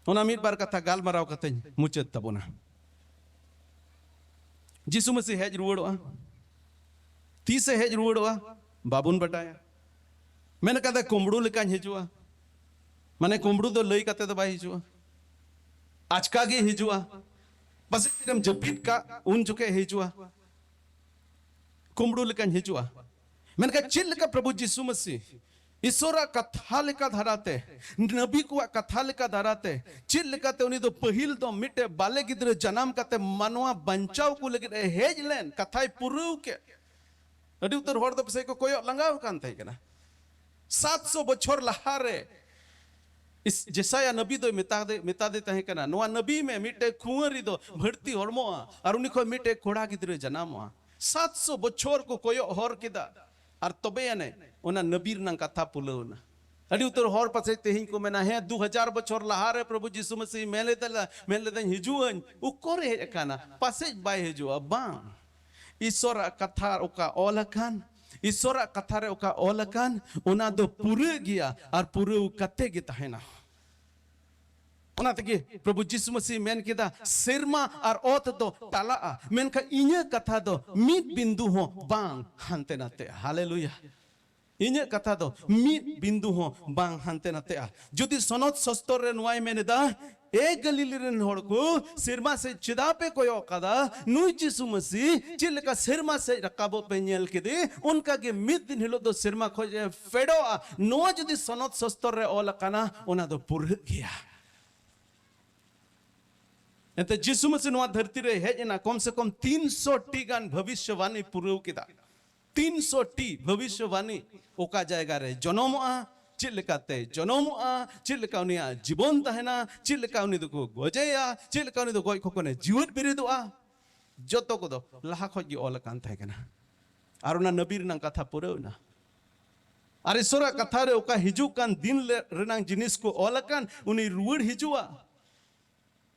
ᱚᱱᱟ ᱢᱤᱫ ᱵᱟᱨ ᱠᱟᱛᱷᱟ ᱜᱟᱞᱢᱟᱨᱟᱣ ᱠᱟᱛᱮᱧ ᱢᱩᱪᱟᱹᱫ ᱛᱟᱵᱚᱱᱟ᱾ ᱡᱤᱥᱩ ᱢᱟᱹᱥᱤ ᱦᱮᱡ ᱨᱩᱣᱟᱹᱲᱚᱜᱼᱟ᱾ ᱛᱤᱥᱮ ᱦᱮᱡ ᱨᱩᱣᱟᱹᱲᱚᱜᱼᱟ? ᱵᱟᱵᱚᱱ ᱵᱟᱰᱟᱭᱟ᱾ ᱢᱮᱱ ᱠᱟᱫᱟ, "ᱠᱩᱢᱵᱽᱲᱩ ᱞᱮᱠᱟᱧ ᱦᱤᱡᱩᱜᱼᱟ᱾" ᱢᱟᱱᱮ, ᱠᱩᱢᱵᱽᱲᱩ ᱫᱚ ᱞᱟᱹᱭ ᱠᱟᱛᱮ ᱫᱚ ᱵᱟᱭ ᱦᱤᱡᱩᱜᱼᱟ, ᱟᱪᱠᱟ ᱜᱮ ᱦᱤᱡᱩᱜᱼᱟ᱾ ᱯᱟᱥᱮᱡ ᱛᱤᱨᱮᱢ ᱡᱟᱹᱯᱤᱫ ᱠᱟᱜ, ᱩᱱ ᱡᱚᱠᱷᱮᱡ ᱦᱤᱡᱩᱜᱼᱟ᱾ ᱠᱩᱢᱵᱽᱲᱩ ᱞᱮᱠᱟᱧ ᱦᱤᱡᱩᱜᱼᱟ᱾ ᱢᱮᱱᱠᱷᱟᱱ ᱪᱮᱫ ᱞᱮᱠᱟ ᱯᱨᱚᱵᱷᱩ ᱡᱤᱥᱩ ᱢᱟᱹᱥᱤ ᱤᱥᱚᱨᱟᱜ ᱠᱟᱛᱷᱟ ᱞᱮᱠᱟ ᱫᱷᱟᱨᱟᱛᱮ, ᱱᱟᱵᱤ ᱠᱚᱣᱟᱜ ᱠᱟᱛᱷᱟ ᱞᱮᱠᱟ ᱫᱷᱟᱨᱟᱛᱮ, ᱪᱮᱫ ᱞᱮᱠᱟᱛᱮ ᱩᱱᱤ ᱫᱚ ᱯᱟᱹᱦᱤᱞ ᱫᱚ ᱢᱤᱫᱴᱮᱡ ᱵᱟᱞᱮ ᱜᱤᱫᱽᱨᱟᱹ ᱡᱟᱱᱟᱢ ᱠᱟᱛᱮ ᱢᱟᱱᱣᱟ ᱵᱟᱧᱪᱟᱣ ᱠᱚ ᱞᱟᱹᱜᱤᱫ ᱮ ᱦᱮᱡ ᱞᱮᱱ, ᱠᱟᱛᱷᱟᱭ ᱯᱩᱨᱟᱹᱣ ᱠᱮᱫ᱾ ᱟᱹᱰᱤ ᱩᱛᱟᱹᱨ ᱦᱚᱲ ᱫᱚ ᱯᱟᱥᱮᱡ ᱠᱚ ᱠᱚᱭᱚᱜ ᱞᱟᱸᱜᱟᱣ ᱟᱠᱟᱱ ᱛᱟᱦᱮᱸ ᱠᱟᱱᱟ᱾ ᱥᱟᱛᱥᱚ ᱵᱚᱪᱷᱚᱨ ᱞᱟᱦᱟᱨᱮ ᱤᱥ-, ᱡᱮᱥᱟᱭᱟ ᱱᱟᱵᱤ ᱫᱚᱭ ᱢᱮᱛᱟᱫᱮ, ᱢᱮᱛᱟᱫᱮ ᱛᱟᱦᱮᱸ ᱠᱟᱱᱟ, "ᱱᱚᱣᱟ ᱱᱟᱵᱤ ᱢᱮ, ᱢᱤᱫᱴᱮᱡ ᱠᱷᱩᱣᱟᱹᱨᱤ ᱫᱚ ᱵᱷᱟᱹᱲᱛᱤ ᱦᱚᱲᱢᱚᱜᱼᱟ ᱟᱨ ᱩᱱᱤ ᱠᱷᱚᱱ ᱢᱤᱫᱴᱮᱡ ᱠᱚᱲᱟ ᱜᱤᱫᱽᱨᱟᱹ ᱡᱟᱱᱟᱢᱚᱜᱼᱟ᱾" ᱥᱟᱛᱥᱚ ᱵᱚᱪᱷᱚᱨ ᱠᱚ ᱠᱚᱭᱚᱜ ᱦᱚᱨ ᱠᱮᱫᱟ, ᱟᱨ ᱛᱚᱵᱮ ᱟᱹᱱᱤᱡ ᱚᱱᱟ ᱱᱟᱵᱤ ᱨᱮᱱᱟᱜ ᱠᱟᱛᱷᱟ ᱯᱩᱞᱟᱹᱣ ᱮᱱᱟ᱾ ᱟᱹᱰᱤ ᱩᱛᱟᱹᱨ ᱦᱚᱲ ᱯᱟᱥᱮᱡ ᱛᱮᱦᱮᱧ ᱠᱚ ᱢᱮᱱᱟ, "ᱦᱮᱸ, ᱫᱩ ᱦᱟᱡᱟᱨ ᱵᱚᱪᱷᱚᱨ ᱞᱟᱦᱟᱨᱮ ᱯᱨᱚᱵᱷᱩ ᱡᱤᱥᱩ ᱢᱟᱹᱥᱤ ᱢᱮᱱ ᱞᱮᱫᱟ, ᱢᱮᱱ ᱞᱮᱫᱟᱹᱧ ᱦᱤᱡᱩᱜ ᱟᱹᱧ, ᱩᱠᱩᱨᱮ ᱦᱮᱡ ᱟᱠᱟᱱᱟ?" ᱯᱟᱥᱮᱡ ᱵᱟᱭ ᱦᱤᱡᱩᱜᱼᱟ, ᱵᱟᱝ᱾ ᱤᱥᱚᱨᱟᱜ ᱠᱟᱛᱷᱟ ᱚᱠᱟ ᱚᱞ ᱟᱠᱟᱱ, ᱤᱥᱚᱨᱟᱜ ᱠᱟᱛᱷᱟ ᱨᱮ ᱚᱠᱟ ᱚᱞ ᱟᱠᱟᱱ, ᱚᱱᱟ ᱫᱚ ᱯᱩᱨᱟᱹᱜ ᱜᱮᱭᱟ ᱟᱨ ᱯᱩᱨᱟᱹᱣ ᱠᱟᱛᱮ ᱜᱮ ᱛᱟᱦᱮᱱᱟ᱾ ᱚᱱᱟ ᱛᱮᱜᱮ ᱯᱨᱚᱵᱷᱩ ᱡᱤᱥᱩ ᱢᱟᱹᱥᱤ ᱢᱮᱱ ᱠᱮᱫᱟ, "ᱥᱮᱨᱢᱟ ᱟᱨ ᱚᱛ ᱫᱚ ᱴᱟᱞᱟᱜᱼᱟ, ᱢᱮᱱᱠᱷᱟᱱ ᱤᱧᱟᱹᱜ ᱠᱟᱛᱷᱟ ᱫᱚ ᱢᱤᱫ ᱵᱤᱱᱫᱩ ᱦᱚᱸ ᱵᱟᱝ ᱦᱟᱱᱛᱮ ᱱᱟᱛᱮᱜᱼᱟ᱾" ᱦᱟᱞᱮᱞᱩᱭᱟ᱾ ᱤᱧᱟᱹᱜ ᱠᱟᱛᱷᱟ ᱫᱚ ᱢᱤᱫ ᱵᱤᱱᱫᱩ ᱦᱚᱸ ᱵᱟᱝ ᱦᱟᱱᱛᱮ ᱱᱟᱛᱮᱜᱼᱟ᱾ ᱡᱩᱫᱤ ᱥᱚᱱᱚᱛ ᱥᱚᱥᱛᱚᱨ ᱨᱮ ᱱᱚᱣᱟᱭ ᱢᱮᱱ ᱮᱫᱟ, "ᱮ ᱜᱟᱹᱞᱤᱞᱤ ᱨᱮᱱ ᱦᱚᱲ ᱠᱚ, ᱥᱮᱨᱢᱟ ᱥᱮᱫ ᱪᱮᱫᱟᱜ ᱯᱮ ᱠᱚᱭᱚᱜ ᱠᱟᱫᱟ? ᱱᱩᱭ ᱡᱤᱥᱩ ᱢᱟᱹᱥᱤ ᱪᱮᱫ ᱞᱮᱠᱟ ᱥᱮᱨᱢᱟ ᱥᱮᱫ ᱨᱟᱠᱟᱵᱚᱜ ᱯᱮ ᱧᱮᱞ ᱠᱮᱫᱮ, ᱚᱱᱠᱟ ᱜᱮ ᱢᱤᱫ ᱫᱤᱱ ᱦᱤᱞᱳᱜ ᱫᱚ ᱥᱮᱨᱢᱟ ᱠᱷᱚᱡ ᱮ ᱯᱷᱮᱰᱚᱜᱼᱟ᱾" ᱱᱚᱣᱟ ᱡᱩᱫᱤ ᱥᱚᱱᱚᱛ ᱥᱚᱥᱛᱚᱨ ᱨᱮ ᱚᱞ ᱟᱠᱟᱱᱟ, ᱚᱱᱟ ᱫᱚ ᱯᱩᱨᱟᱹᱜ ᱜᱮᱭᱟ᱾ ᱮᱱᱛᱮ ᱡᱤᱥᱩ ᱢᱟᱹᱥᱤ ᱱᱚᱣᱟ ᱫᱷᱟᱹᱨᱛᱤ ᱨᱮ ᱦᱮᱡ ᱮᱱᱟ, ᱠᱚᱢ ᱥᱮ ᱠᱚᱢ ᱛᱤᱱᱥᱚ ᱴᱤ ᱜᱟᱱ ᱵᱷᱚᱵᱤᱥᱭᱚᱵᱟᱱᱤ ᱯᱩᱨᱟᱹᱣ ᱠᱮᱫᱟ᱾ ᱛᱤᱱᱥᱚ ᱴᱤ ᱵᱷᱚᱵᱤᱥᱭᱚᱵᱟᱱᱤ, ᱚᱠᱟ ᱡᱟᱭᱜᱟ ᱨᱮ ᱡᱚᱱᱚᱢᱚᱜᱼᱟ, ᱪᱮᱫ ᱞᱮᱠᱟᱛᱮ ᱡᱚᱱᱚᱢᱚᱜᱼᱟ, ᱪᱮᱫ ᱞᱮᱠᱟ ᱩᱱᱤᱭᱟᱜ ᱡᱤᱵᱚᱱ ᱛᱟᱦᱮᱱᱟ, ᱪᱮᱫ ᱞᱮᱠᱟ ᱩᱱᱤ ᱫᱚᱠᱚ ᱜᱚᱡᱮᱭᱟ, ᱪᱮᱫ ᱞᱮᱠᱟ ᱩᱱᱤ ᱫᱚ ᱜᱚᱡ ᱠᱷᱚᱱᱮ ᱡᱤᱣᱮᱫ ᱵᱮᱨᱮᱫᱚᱜᱼᱟ, ᱡᱚᱛᱚ ᱠᱚᱫᱚ ᱞᱟᱦᱟ ᱠᱷᱚᱡ ᱜᱮ ᱚᱞ ᱟᱠᱟᱱ ᱛᱟᱦᱮᱸ ᱠᱟᱱᱟ᱾ ᱟᱨ ᱚᱱᱟ ᱱᱟᱵᱤ ᱨᱮᱱᱟᱜ ᱠᱟᱛᱷᱟ ᱯᱩᱨᱟᱹᱣ ᱮᱱᱟ᱾ ᱟᱨ ᱤᱥᱚᱨᱟᱜ ᱠᱟᱛᱷᱟ ᱨᱮ ᱚᱠᱟ ᱦᱤᱡᱩᱜ ᱠᱟᱱ ᱫᱤᱱ ᱞᱮ-, ᱨᱮᱱᱟᱜ ᱡᱤᱱᱤᱥ ᱠᱚ ᱚᱞ ᱟᱠᱟᱱ, ᱩᱱᱤ ᱨᱩᱣᱟᱹᱲ ᱦᱤᱡᱩᱜᱼᱟ,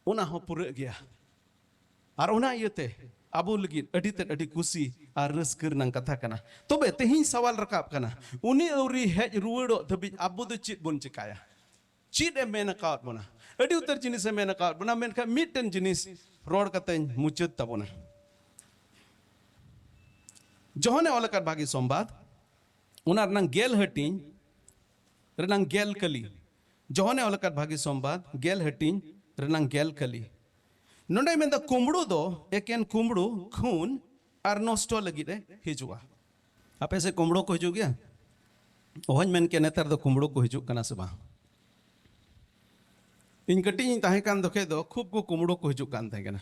ᱚᱱᱟ ᱦᱚᱸ ᱯᱩᱨᱟᱹᱜ ᱜᱮᱭᱟ᱾ ᱟᱨ ᱚᱱᱟ ᱤᱭᱟᱹᱛᱮ ᱟᱵᱚ ᱞᱟᱹᱜᱤᱫ ᱟᱹᱰᱤ ᱛᱮᱫ ᱟᱹᱰᱤ ᱠᱩᱥᱤ ᱟᱨ ᱨᱟᱹᱥᱠᱟᱹ ᱨᱮᱱᱟᱜ ᱠᱟᱛᱷᱟ ᱠᱟᱱᱟ᱾ ᱛᱚᱵᱮ ᱛᱮᱦᱮᱧ ᱥᱟᱣᱟᱞ ᱨᱟᱠᱟᱵ ᱠᱟᱱᱟ, ᱩᱱᱤ ᱟᱹᱣᱨᱤ ᱦᱮᱡ ᱨᱩᱣᱟᱹᱲᱚᱜ ᱫᱷᱟᱹᱵᱤᱡ ᱟᱵᱚ ᱫᱚ ᱪᱮᱫ ᱵᱚᱱ ᱪᱮᱠᱟᱭᱟ? ᱪᱮᱫ ᱮ ᱢᱮᱱ ᱟᱠᱟᱣᱟᱫ ᱵᱚᱱᱟ? ᱟᱹᱰᱤ ᱩᱛᱟᱹᱨ ᱡᱤᱱᱤᱥ ᱮ ᱢᱮᱱ ᱟᱠᱟᱣᱟᱫ ᱵᱚᱱᱟ, ᱢᱮᱱᱠᱷᱟᱱ ᱢᱤᱫᱴᱮᱱ ᱡᱤᱱᱤᱥ ᱨᱚᱲ ᱠᱟᱛᱮᱧ ᱢᱩᱪᱟᱹᱫ ᱛᱟᱵᱚᱱᱟ᱾ ᱡᱚᱦᱚᱱᱮ ᱚᱞ ᱟᱠᱟᱫ ᱵᱷᱟᱹᱜᱤ ᱥᱚᱢᱵᱟᱫ, ᱚᱱᱟ ᱨᱮᱱᱟᱝ ᱜᱮᱞ ᱦᱟᱹᱴᱤᱧ ᱨᱮᱱᱟᱝ ᱜᱮᱞ ᱠᱟᱹᱞᱤ᱾ ᱡᱚᱦᱚᱱᱮ ᱚᱞ ᱟᱠᱟᱫ ᱵᱷᱟᱹᱜᱤ ᱥᱚᱢᱵᱟᱫ, ᱜᱮᱞ ᱦᱟᱹᱴᱤᱧ ᱨᱮᱱᱟᱝ ᱜᱮᱞ ᱠᱟᱹᱞᱤ᱾ ᱱᱚᱰᱮ ᱢᱮᱱᱫᱟ, ᱠᱩᱢᱵᱽᱲᱩ ᱫᱚ ᱮᱠᱮᱱ ᱠᱩᱢᱵᱽᱲᱩ, ᱠᱷᱩᱱ ᱟᱨ ᱱᱚᱥᱴᱚ ᱞᱟᱹᱜᱤᱫ ᱮ ᱦᱤᱡᱩᱜᱼᱟ᱾ ᱟᱯᱮ ᱥᱮᱫ ᱠᱩᱢᱵᱽᱲᱩ ᱠᱚ ᱦᱤᱡᱩᱜ ᱜᱮᱭᱟ? ᱚᱦᱚᱧ ᱢᱮᱱ ᱠᱮᱭᱟ ᱱᱮᱛᱟᱨ ᱫᱚ ᱠᱩᱢᱵᱽᱲᱩ ᱠᱚ ᱦᱤᱡᱩᱜ ᱠᱟᱱᱟ ᱥᱮ ᱵᱟᱝ᱾ ᱤᱧ ᱠᱟᱹᱴᱤᱡ ᱤᱧ ᱛᱟᱦᱮᱸ ᱠᱟᱱ ᱡᱚᱠᱷᱮᱡ ᱫᱚ ᱠᱷᱩᱵ ᱠᱚ ᱠᱩᱢᱵᱽᱲᱩ ᱠᱚ ᱦᱤᱡᱩᱜ ᱠᱟᱱ ᱛᱟᱦᱮᱸ ᱠᱟᱱᱟ᱾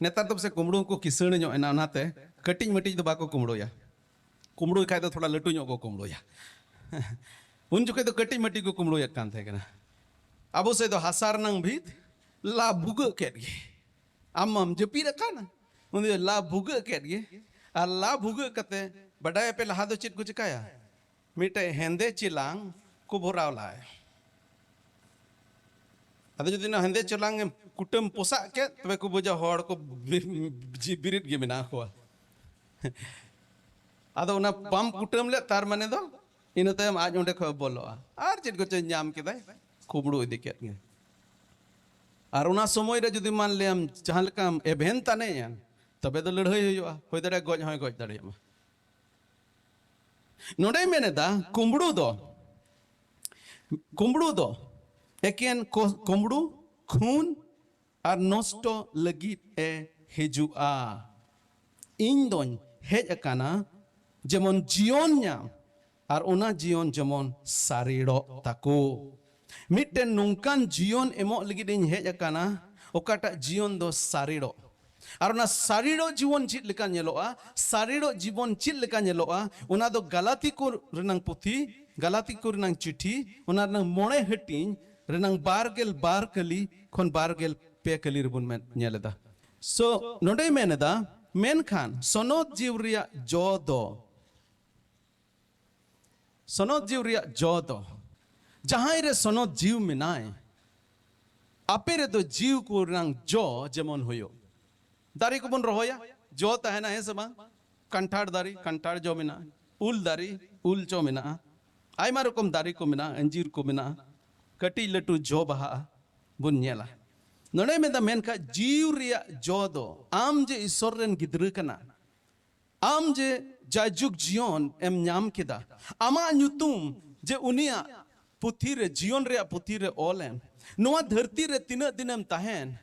ᱱᱮᱛᱟᱨ ᱫᱚ ᱯᱟᱥᱮᱡ ᱠᱩᱢᱵᱽᱲᱩ ᱠᱚ ᱠᱤᱥᱟᱹᱬ ᱧᱚᱜ ᱮᱱᱟ, ᱚᱱᱟᱛᱮ ᱠᱟᱹᱴᱤᱡ ᱢᱟᱹᱴᱤᱡ ᱫᱚ ᱵᱟᱠᱚ ᱠᱩᱢᱵᱽᱲᱩᱭᱟ᱾ ᱠᱩᱢᱵᱽᱲᱩᱭ ᱠᱷᱟᱡ ᱫᱚ ᱛᱷᱚᱲᱟ ᱞᱟᱹᱴᱩ ᱧᱚᱜ ᱠᱚ ᱠᱩᱢᱵᱽᱲᱩᱭᱟ᱾ ᱩᱱ ᱡᱚᱠᱷᱮᱡ ᱫᱚ ᱠᱟᱹᱴᱤᱡ ᱢᱟᱹᱴᱤᱡ ᱠᱚ ᱠᱩᱢᱵᱽᱲᱩᱭᱮᱫ ᱠᱟᱱ ᱛᱟᱦᱮᱸ ᱠᱟᱱᱟ᱾ ᱟᱵᱚ ᱥᱮᱫ ᱫᱚ ᱦᱟᱥᱟ ᱨᱮᱱᱟᱝ ᱵᱷᱤᱛ ᱞᱟ ᱵᱷᱩᱜᱟᱹᱜ ᱠᱮᱫ ᱜᱮ᱾ ᱟᱢ ᱢᱟᱢ ᱡᱟᱹᱯᱤᱫ ᱟᱠᱟᱱᱟ, ᱩᱱᱤ ᱫᱚ ᱞᱟ ᱵᱷᱩᱜᱟᱹᱜ ᱠᱮᱫ ᱜᱮ᱾ ᱟᱨ ᱞᱟ ᱵᱷᱩᱜᱟᱹᱜ ᱠᱟᱛᱮ, ᱵᱟᱰᱟᱭᱟᱯᱮ ᱞᱟᱦᱟ ᱫᱚ ᱪᱮᱫ ᱠᱚ ᱪᱮᱠᱟᱭᱟ? ᱢᱤᱫᱴᱮᱡ ᱦᱮᱸᱫᱮ ᱪᱮᱞᱟᱝ ᱠᱚ ᱵᱷᱚᱨᱟᱣ ᱞᱟᱦᱟᱭᱟ᱾ ᱟᱫᱚ ᱡᱩᱫᱤ ᱚᱱᱟ ᱦᱮᱸᱫᱮ ᱪᱮᱞᱟᱝ ᱮᱢ ᱠᱩᱴᱟᱹᱢ ᱯᱚᱥᱟᱜ ᱠᱮᱫ, ᱛᱚᱵᱮ ᱠᱚ ᱵᱩᱡᱟ ᱦᱚᱲ ᱠᱚ ᱵᱤᱨ-, ᱡᱤ-, ᱵᱤᱨᱤᱫ ᱜᱮ ᱢᱮᱱᱟᱜ ᱠᱚᱣᱟ᱾ ᱟᱫᱚ ᱚᱱᱟ ᱵᱟᱢ ᱠᱩᱴᱟᱹᱢ ᱞᱮᱫ, ᱛᱟᱨ ᱢᱟᱱᱮ ᱫᱚ ᱤᱱᱟᱹ ᱛᱟᱭᱚᱢ ᱟᱡ ᱚᱸᱰᱮ ᱠᱷᱚᱡ ᱵᱚᱞᱚᱜᱼᱟ᱾ ᱟᱨ ᱪᱮᱫ ᱠᱚᱪᱚᱭ ᱧᱟᱢ ᱠᱮᱫᱟᱭ, ᱠᱩᱢᱵᱽᱲᱩ ᱤᱫᱤ ᱠᱮᱫ ᱜᱮ᱾ ᱟᱨ ᱚᱱᱟ ᱥᱚᱢᱚᱭ ᱨᱮ ᱡᱩᱫᱤ ᱢᱟᱱ ᱞᱮᱭᱟᱢ ᱡᱟᱦᱟᱸ ᱞᱮᱠᱟᱢ ᱮᱵᱷᱮᱱ ᱛᱟᱱᱮᱭᱟ, ᱛᱚᱵᱮ ᱫᱚ ᱞᱟᱹᱲᱦᱟᱹᱭ ᱦᱩᱭᱩᱜᱼᱟ, ᱦᱩᱭ ᱫᱟᱲᱮᱭᱟᱜᱼᱟ ᱜᱚᱡ ᱦᱚᱸᱭ ᱜᱚᱡ ᱫᱟᱲᱮᱭᱟᱜ ᱢᱟ᱾ ᱱᱚᱰᱮᱭ ᱢᱮᱱ ᱮᱫᱟ, ᱠᱩᱢᱵᱽᱲᱩ ᱫᱚ, ᱠᱩᱢᱵᱽᱲᱩ ᱫᱚ ᱮᱠᱮᱱ ᱠᱚ-, ᱠᱩᱢᱵᱽᱲᱩ, ᱠᱷᱩᱱ ᱟᱨ ᱱᱚᱥᱴᱚ ᱞᱟᱹᱜᱤᱫ ᱮ ᱦᱤᱡᱩᱜᱼᱟ᱾ ᱤᱧ ᱫᱚᱧ ᱦᱮᱡ ᱟᱠᱟᱱᱟ ᱡᱮᱢᱚᱱ ᱡᱤᱭᱚᱱ ᱧᱟᱢ, ᱟᱨ ᱚᱱᱟ ᱡᱤᱭᱚᱱ ᱡᱮᱢᱚᱱ ᱥᱟᱨᱮᱲᱚᱜ ᱛᱟᱠᱚ᱾ ᱢᱤᱫᱴᱮᱱ ᱱᱚᱝᱠᱟᱱ ᱡᱤᱭᱚᱱ ᱮᱢᱚᱜ ᱞᱟᱹᱜᱤᱫ ᱤᱧ ᱦᱮᱡ ᱟᱠᱟᱱᱟ, ᱚᱠᱟᱴᱟᱜ ᱡᱤᱭᱚᱱ ᱫᱚ ᱥᱟᱨᱮᱲᱚᱜ᱾ ᱟᱨ ᱚᱱᱟ ᱥᱟᱨᱮᱲᱚᱜ ᱡᱤᱵᱚᱱ ᱪᱮᱫ ᱞᱮᱠᱟ ᱧᱮᱞᱚᱜᱼᱟ, ᱥᱟᱨᱮᱲᱚᱜ ᱡᱤᱵᱚᱱ ᱪᱮᱫ ᱞᱮᱠᱟ ᱧᱮᱞᱚᱜᱼᱟ, ᱚᱱᱟ ᱫᱚ ᱜᱟᱞᱟᱛᱤ ᱠᱚ ᱨᱮᱱᱟᱝ ᱯᱩᱛᱷᱤ, ᱜᱟᱞᱟᱛᱤ ᱠᱚ ᱨᱮᱱᱟᱝ ᱪᱤᱴᱷᱤ, ᱚᱱᱟ ᱨᱮᱱᱟᱝ ᱢᱚᱬᱮ ᱦᱟᱹᱴᱤᱧ ᱨᱮᱱᱟᱝ ᱵᱟᱨ ᱜᱮᱞ ᱵᱟᱨ ᱠᱟᱹᱞᱤ ᱠᱷᱚᱱ ᱵᱟᱨ ᱜᱮᱞ ᱯᱮ ᱠᱟᱹᱞᱤ ᱨᱮᱵᱚᱱ ᱢᱮᱱ, ᱧᱮᱞ ᱮᱫᱟ᱾ So, ᱱᱚᱰᱮᱭ ᱢᱮᱱ ᱮᱫᱟ, ᱢᱮᱱᱠᱷᱟᱱ ᱥᱚᱱᱚᱛ ᱡᱤᱣ ᱨᱮᱭᱟᱜ ᱡᱚ ᱫᱚ, ᱥᱚᱱᱚᱛ ᱡᱤᱣ ᱨᱮᱭᱟᱜ ᱡᱚ ᱫᱚ, ᱡᱟᱦᱟᱸᱭ ᱨᱮ ᱥᱚᱱᱚᱛ ᱡᱤᱣ ᱢᱮᱱᱟᱭ, ᱟᱯᱮ ᱨᱮᱫᱚ ᱡᱤᱣ ᱠᱚ ᱨᱮᱱᱟᱝ ᱡᱚ ᱡᱮᱢᱚᱱ ᱦᱩᱭᱩᱜ᱾ ᱫᱟᱨᱮ ᱠᱚᱵᱚᱱ ᱨᱚᱦᱚᱭᱟ, ᱡᱚ ᱛᱟᱦᱮᱱᱟ, ᱦᱮᱸ ᱥᱮ ᱵᱟᱝ? ᱠᱟᱱᱴᱷᱟᱲ ᱫᱟᱨᱮ, ᱠᱟᱱᱴᱷᱟᱲ ᱡᱚ ᱢᱮᱱᱟᱜᱼᱟ, ᱩᱞ ᱫᱟᱨᱮ, ᱩᱞ ᱡᱚ ᱢᱮᱱᱟᱜᱼᱟ, ᱟᱭᱢᱟ ᱨᱚᱠᱚᱢ ᱫᱟᱨᱮ ᱠᱚ ᱢᱮᱱᱟᱜᱼᱟ, ᱟᱸᱡᱤᱨ ᱠᱚ ᱢᱮᱱᱟᱜᱼᱟ, ᱠᱟᱹᱴᱤᱡ ᱞᱟᱹᱴᱩ ᱡᱚ ᱵᱟᱦᱟᱜᱼᱟ, ᱵᱚᱱ ᱧᱮᱞᱟ᱾ ᱱᱚᱰᱮ ᱢᱮᱱᱫᱟ, ᱢᱮᱱᱠᱷᱟᱱ ᱡᱤᱣ ᱨᱮᱭᱟᱜ ᱡᱚ ᱫᱚ ᱟᱢ ᱡᱮ ᱤᱥᱚᱨ ᱨᱮᱱ ᱜᱤᱫᱽᱨᱟᱹ ᱠᱟᱱᱟ, ᱟᱢ ᱡᱮ ᱡᱟᱭᱡᱩᱜᱽ ᱡᱤᱭᱚᱱ ᱮᱢ ᱧᱟᱢ ᱠᱮᱫᱟ, ᱟᱢᱟᱜ ᱧᱩᱛᱩᱢ ᱡᱮ ᱩᱱᱤᱭᱟᱜ ᱯᱩᱛᱷᱤ ᱨᱮ, ᱡᱤᱭᱚᱱ ᱨᱮᱭᱟᱜ ᱯᱩᱛᱷᱤ ᱨᱮ ᱚᱞ ᱮᱱ, ᱱᱚᱣᱟ ᱫᱷᱟᱹᱨᱛᱤ ᱨᱮ ᱛᱤᱱᱟᱹᱜ ᱫᱤᱱᱮᱢ ᱛᱟᱦᱮᱱ,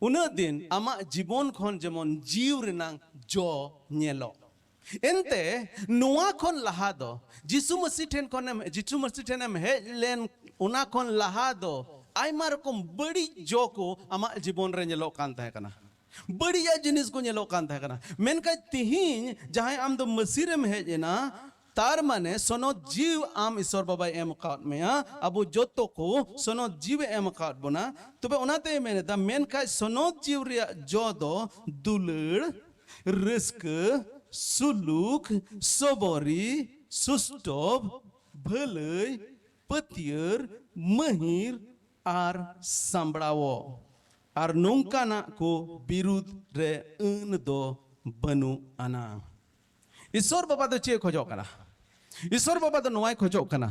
ᱩᱱᱟᱹᱜ ᱫᱤᱱ ᱟᱢᱟᱜ ᱡᱤᱵᱚᱱ ᱠᱷᱚᱱ ᱡᱮᱢᱚᱱ ᱡᱤᱣ ᱨᱮᱱᱟᱝ ᱡᱚ ᱧᱮᱞᱚᱜ᱾ ᱮᱱᱛᱮ ᱱᱚᱣᱟ ᱠᱷᱚᱱ ᱞᱟᱦᱟ ᱫᱚ ᱡᱤᱥᱩ ᱢᱟᱹᱥᱤ ᱴᱷᱮᱱ ᱠᱷᱚᱱᱮᱢ, ᱡᱤᱥᱩ ᱢᱟᱹᱥᱤ ᱴᱷᱮᱱᱮᱢ ᱦᱮᱡ ᱞᱮᱱ, ᱚᱱᱟ ᱠᱷᱚᱱ ᱞᱟᱦᱟ ᱫᱚ ᱟᱭᱢᱟ ᱨᱚᱠᱚᱢ ᱵᱟᱹᱲᱤᱡ ᱡᱚ ᱠᱚ ᱟᱢᱟᱜ ᱡᱤᱵᱚᱱ ᱨᱮ ᱧᱮᱞᱚᱜ ᱠᱟᱱ ᱛᱟᱦᱮᱸ ᱠᱟᱱᱟ᱾ ᱵᱟᱹᱲᱤᱡᱟᱜ ᱡᱤᱱᱤᱥ ᱠᱚ ᱧᱮᱞᱚᱜ ᱠᱟᱱ ᱛᱟᱦᱮᱸ ᱠᱟᱱᱟ᱾ ᱢᱮᱱᱠᱷᱟᱱ ᱛᱤᱦᱤᱧ ᱡᱟᱦᱟᱸᱭ ᱟᱢ ᱫᱚ ᱢᱟᱹᱥᱤ ᱨᱮᱢ ᱦᱮᱡ ᱮᱱᱟ, ᱛᱟᱨ ᱢᱟᱱᱮ ᱥᱚᱱᱚᱛ ᱡᱤᱣ ᱟᱢ ᱤᱥᱚᱨ ᱵᱟᱵᱟᱭ ᱮᱢ ᱟᱠᱟᱫ ᱢᱮᱭᱟ᱾ ᱟᱵᱚ ᱡᱚᱛᱚ ᱠᱚ ᱥᱚᱱᱚᱛ ᱡᱤᱣ ᱮ ᱮᱢ ᱟᱠᱟᱫ ᱵᱚᱱᱟ᱾ ᱛᱚᱵᱮ ᱚᱱᱟᱛᱮᱭ ᱢᱮᱱ ᱮᱫᱟ, ᱢᱮᱱᱠᱷᱟᱱ ᱥᱚᱱᱚᱛ ᱡᱤᱣ ᱨᱮᱭᱟᱜ ᱡᱚ ᱫᱚ ᱫᱩᱞᱟᱹᱲ, ᱨᱟᱹᱥᱠᱟᱹ, ᱥᱩᱞᱩᱠ, ᱥᱚᱵᱚᱨᱤ, ᱥᱩᱥᱴᱚᱵ, ᱵᱷᱟᱹᱞᱟᱹᱭ, ᱯᱟᱹᱛᱭᱟᱹᱨ, ᱢᱟᱹᱦᱤᱨ ᱟᱨ ᱥᱟᱢᱵᱲᱟᱣᱚᱜ, ᱟᱨ ᱱᱚᱝᱠᱟᱱᱟᱜ ᱠᱚ ᱵᱤᱨᱩᱫᱽ ᱨᱮ ᱟᱹᱱ ᱫᱚ ᱵᱟᱹᱱᱩᱜ ᱟᱱᱟ᱾ ᱤᱥᱚᱨ ᱵᱟᱵᱟ ᱫᱚ ᱪᱮᱫ ᱮ ᱠᱷᱚᱡᱚᱜ ᱠᱟᱱᱟ? ᱤᱥᱚᱨ ᱵᱟᱵᱟ ᱫᱚ ᱱᱚᱣᱟᱭ ᱠᱷᱚᱡᱚᱜ ᱠᱟᱱᱟ,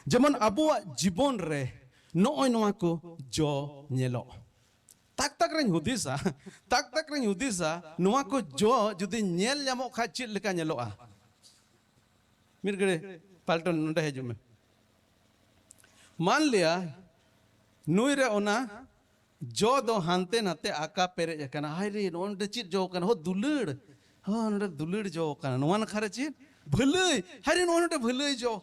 ᱡᱮᱢᱚᱱ ᱟᱵᱚᱣᱟᱜ ᱡᱤᱵᱚᱱ ᱨᱮ ᱱᱚᱜᱼᱚᱭ ᱱᱚᱣᱟ ᱠᱚ ᱡᱚ ᱧᱮᱞᱚᱜ᱾ ᱛᱟᱠ ᱛᱟᱠ ᱨᱮᱧ ᱦᱩᱫᱤᱥᱟ, ᱛᱟᱠ ᱛᱟᱠ ᱨᱮᱧ ᱦᱩᱫᱤᱥᱟ, ᱱᱚᱣᱟ ᱠᱚ ᱡᱚ ᱡᱩᱫᱤ ᱧᱮᱞ ᱧᱟᱢᱚᱜ ᱠᱷᱟᱡ ᱪᱮᱫ ᱞᱮᱠᱟ ᱧᱮᱞᱚᱜᱼᱟ? ᱢᱤᱫ ᱜᱷᱟᱹᱲᱤ ᱯᱟᱞᱴᱚᱱ ᱱᱚᱰᱮ ᱦᱤᱡᱩᱜ ᱢᱮ᱾ ᱢᱟᱱ ᱞᱤᱭᱟ ᱱᱩᱭ ᱨᱮ ᱚᱱᱟ ᱡᱚ ᱫᱚ ᱦᱟᱱᱛᱮ ᱱᱟᱛᱮ ᱟᱠᱟ ᱯᱮᱨᱮᱡ ᱟᱠᱟᱱᱟ᱾ ᱦᱟᱭ ᱨᱮ, ᱱᱚᱜᱼᱚ ᱱᱚᱰᱮ ᱪᱮᱫ ᱡᱚ ᱠᱟᱱᱟ? ᱦᱚ, ᱫᱩᱞᱟᱹᱲ᱾ ᱦᱚ, ᱱᱚᱰᱮ ᱫᱩᱞᱟᱹᱲ ᱡᱚ ᱠᱟᱱᱟ᱾ ᱱᱚᱣᱟ ᱱᱟᱠᱷᱟ ᱨᱮ ᱪᱮᱫ? ᱵᱷᱟᱹᱞᱟᱹᱭ᱾ ᱦᱟᱭ ᱨᱮ, ᱱᱚᱜᱼᱚ ᱱᱚᱰᱮ ᱵᱷᱟᱹᱞᱟᱹᱭ ᱡᱚ᱾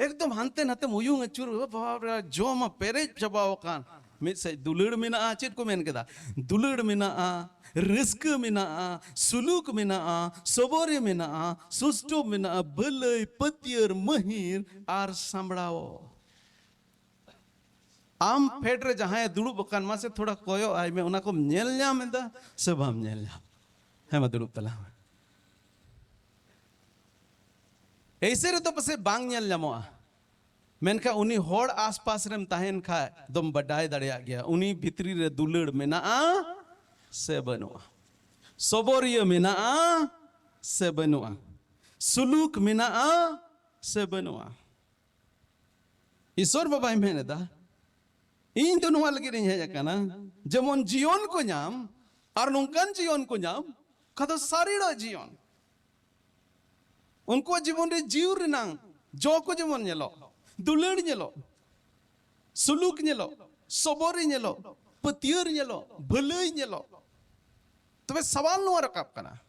ᱮᱠᱫᱚᱢ ᱦᱟᱱᱛᱮ ᱱᱟᱛᱮ ᱢᱩᱭᱩᱝ ᱟᱹᱪᱩᱨ, ᱵᱟᱵ ᱨᱮ, ᱡᱚ ᱢᱟ ᱯᱮᱨᱮᱡ ᱪᱟᱵᱟᱣ ᱟᱠᱟᱱ᱾ ᱢᱤᱫ ᱥᱮᱫ ᱫᱩᱞᱟᱹᱲ ᱢᱮᱱᱟᱜᱼᱟ, ᱪᱮᱫ ᱠᱚ ᱢᱮᱱ ᱠᱮᱫᱟ? ᱫᱩᱞᱟᱹᱲ ᱢᱮᱱᱟᱜᱼᱟ, ᱨᱟᱹᱥᱠᱟᱹ ᱢᱮᱱᱟᱜᱼᱟ, ᱥᱩᱞᱩᱠ ᱢᱮᱱᱟᱜᱼᱟ, ᱥᱚᱵᱚᱨᱤ ᱢᱮᱱᱟᱜᱼᱟ, ᱥᱩᱥᱴᱚᱵ ᱢᱮᱱᱟᱜᱼᱟ, ᱵᱷᱟᱹᱞᱟᱹᱭ, ᱯᱟᱹᱛᱭᱟᱹᱨ, ᱢᱟᱹᱦᱤᱨ ᱟᱨ ᱥᱟᱢᱵᱲᱟᱣ᱾ ᱟᱢ ᱯᱷᱮᱰ ᱨᱮ ᱡᱟᱦᱟᱸᱭᱮ ᱫᱩᱲᱩᱵ ᱟᱠᱟᱱ, ᱢᱟᱥᱮ ᱛᱷᱚᱲᱟ ᱠᱚᱭᱚᱜ ᱟᱭ ᱢᱮ, ᱚᱱᱟ ᱠᱚᱢ ᱧᱮᱞ ᱧᱟᱢ ᱮᱫᱟ ᱥᱮ ᱵᱟᱢ ᱧᱮᱞ ᱧᱟᱢ? ᱦᱮᱸ, ᱢᱟ ᱫᱩᱲᱩᱵ ᱛᱟᱞᱟᱝ ᱢᱮ᱾ ᱮᱭᱥᱮ ᱨᱮᱫᱚ ᱯᱟᱥᱮᱡ ᱵᱟᱝ ᱧᱮᱞ ᱧᱟᱢᱚᱜᱼᱟ, ᱢᱮᱱᱠᱷᱟᱱ ᱩᱱᱤ ᱦᱚᱲ ᱟᱥᱯᱟᱥ ᱨᱮᱢ ᱛᱟᱦᱮᱱ ᱠᱷᱟᱡ ᱫᱚᱢ ᱵᱟᱰᱟᱭ ᱫᱟᱲᱮᱭᱟᱜ ᱜᱮᱭᱟ ᱩᱱᱤ ᱵᱷᱤᱛᱨᱤ ᱨᱮ ᱫᱩᱞᱟᱹᱲ ᱢᱮᱱᱟᱜᱼᱟ ᱥᱮ ᱵᱟᱹᱱᱩᱜᱼᱟ, ᱥᱚᱵᱚᱨᱤᱭᱟᱹ ᱢᱮᱱᱟᱜᱼᱟ ᱥᱮ ᱵᱟᱹᱱᱩᱜᱼᱟ, ᱥᱩᱞᱩᱠ ᱢᱮᱱᱟᱜᱼᱟ ᱥᱮ ᱵᱟᱹᱱᱩᱜᱼᱟ᱾ ᱤᱥᱚᱨ ᱵᱟᱵᱟᱭ ᱢᱮᱱ ᱮᱫᱟ, ᱤᱧ ᱫᱚ ᱱᱚᱣᱟ ᱞᱟᱹᱜᱤᱫ ᱤᱧ ᱦᱮᱡ ᱟᱠᱟᱱᱟ, ᱡᱮᱢᱚᱱ ᱡᱤᱭᱚᱱ ᱠᱚ ᱧᱟᱢ, ᱟᱨ ᱱᱚᱝᱠᱟᱱ ᱡᱤᱭᱚᱱ ᱠᱚ ᱧᱟᱢ, ᱚᱠᱟ ᱫᱚ ᱥᱟᱹᱨᱤᱲᱟᱜ ᱡᱤᱭᱚᱱ᱾ ᱩᱱᱠᱩᱣᱟᱜ ᱡᱤᱵᱚᱱ ᱨᱮ ᱡᱤᱣᱤ ᱨᱮᱱᱟᱜ ᱡᱚ ᱠᱚ ᱡᱮᱢᱚᱱ ᱧᱮᱞᱚᱜ, ᱫᱩᱞᱟᱹᱲ ᱧᱮᱞᱚᱜ, ᱥᱩᱞᱩᱠ ᱧᱮᱞᱚᱜ, ᱥᱚᱵᱚᱨᱤ ᱧᱮᱞᱚᱜ, ᱯᱟᱹᱛᱭᱟᱹᱨ ᱧᱮᱞᱚᱜ, ᱵᱷᱟᱹᱞᱟᱹᱭ ᱧᱮᱞᱚᱜ᱾ ᱛᱚᱵᱮ ᱥᱟᱣᱟᱞ ᱱᱚᱣᱟ ᱨᱟᱠᱟᱵ ᱠᱟᱱᱟ,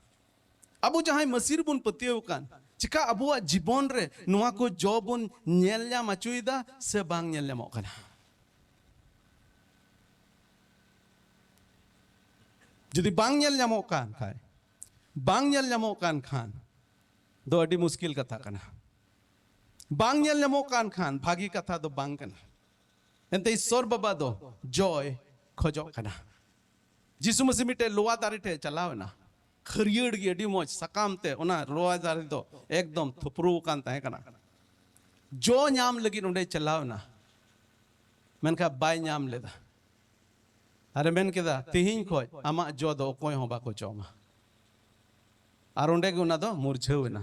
ᱟᱵᱚ ᱡᱟᱦᱟᱸᱭ ᱢᱟᱹᱥᱤ ᱨᱮᱵᱚᱱ ᱯᱟᱹᱛᱭᱟᱹᱣ ᱟᱠᱟᱱ, ᱪᱮᱠᱟ ᱟᱵᱚᱣᱟᱜ ᱡᱤᱵᱚᱱ ᱨᱮ ᱱᱚᱣᱟ ᱠᱚ ᱡᱚ ᱵᱚᱱ ᱧᱮᱞ ᱧᱟᱢ ᱦᱚᱪᱚᱭᱮᱫᱟ ᱥᱮ ᱵᱟᱝ ᱧᱮᱞ ᱧᱟᱢᱚᱜ ᱠᱟᱱᱟ? ᱡᱩᱫᱤ ᱵᱟᱝ ᱧᱮᱞ ᱧᱟᱢᱚᱜ ᱠᱟᱱ ᱠᱷᱟᱱ, ᱵᱟᱝ ᱧᱮᱞ ᱧᱟᱢᱚᱜ ᱠᱟᱱ ᱠᱷᱟᱱ ᱫᱚ ᱟᱹᱰᱤ ᱢᱩᱥᱠᱤᱞ ᱠᱟᱛᱷᱟ ᱠᱟᱱᱟ᱾ ᱵᱟᱝ ᱧᱮᱞ ᱧᱟᱢᱚᱜ ᱠᱟᱱ ᱠᱷᱟᱱ ᱵᱷᱟᱹᱜᱤ ᱠᱟᱛᱷᱟ ᱫᱚ ᱵᱟᱝ ᱠᱟᱱᱟ᱾ ᱮᱱᱛᱮ ᱤᱥᱥᱚᱨ ᱵᱟᱵᱟ ᱫᱚ ᱡᱚᱭ ᱠᱷᱚᱡᱚᱜ ᱠᱟᱱᱟ᱾ ᱡᱤᱥᱩ ᱢᱟᱹᱥᱤ ᱢᱤᱫᱴᱮᱡ ᱞᱚᱣᱟ ᱫᱟᱨᱮ ᱴᱷᱮᱡ ᱪᱟᱞᱟᱣ ᱮᱱᱟ, ᱦᱟᱹᱨᱭᱟᱹᱲ ᱜᱮ ᱟᱹᱰᱤ ᱢᱚᱡᱽ ᱥᱟᱠᱟᱢ ᱛᱮ ᱚᱱᱟ ᱞᱚᱣᱟ ᱫᱟᱨᱮ ᱫᱚ ᱮᱠᱫᱚᱢ ᱛᱷᱩᱯᱨᱩ ᱟᱠᱟᱱ ᱛᱟᱦᱮᱸ ᱠᱟᱱᱟ᱾ ᱡᱚ ᱧᱟᱢ ᱞᱟᱹᱜᱤᱫ ᱚᱸᱰᱮ ᱪᱟᱞᱟᱣ ᱮᱱᱟ, ᱢᱮᱱᱠᱷᱟᱱ ᱵᱟᱭ ᱧᱟᱢ ᱞᱮᱫᱟ᱾ ᱟᱨᱮ ᱢᱮᱱ ᱠᱮᱫᱟ, "ᱛᱤᱦᱤᱧ ᱠᱷᱚᱡ ᱟᱢᱟᱜ ᱡᱚ ᱫᱚ ᱚᱠᱚᱭ ᱦᱚᱸ ᱵᱟᱠᱚ ᱡᱚᱢᱟ᱾" ᱟᱨ ᱚᱸᱰᱮ ᱜᱮ ᱚᱱᱟ ᱫᱚ ᱢᱩᱨᱡᱷᱟᱹᱣ ᱮᱱᱟ᱾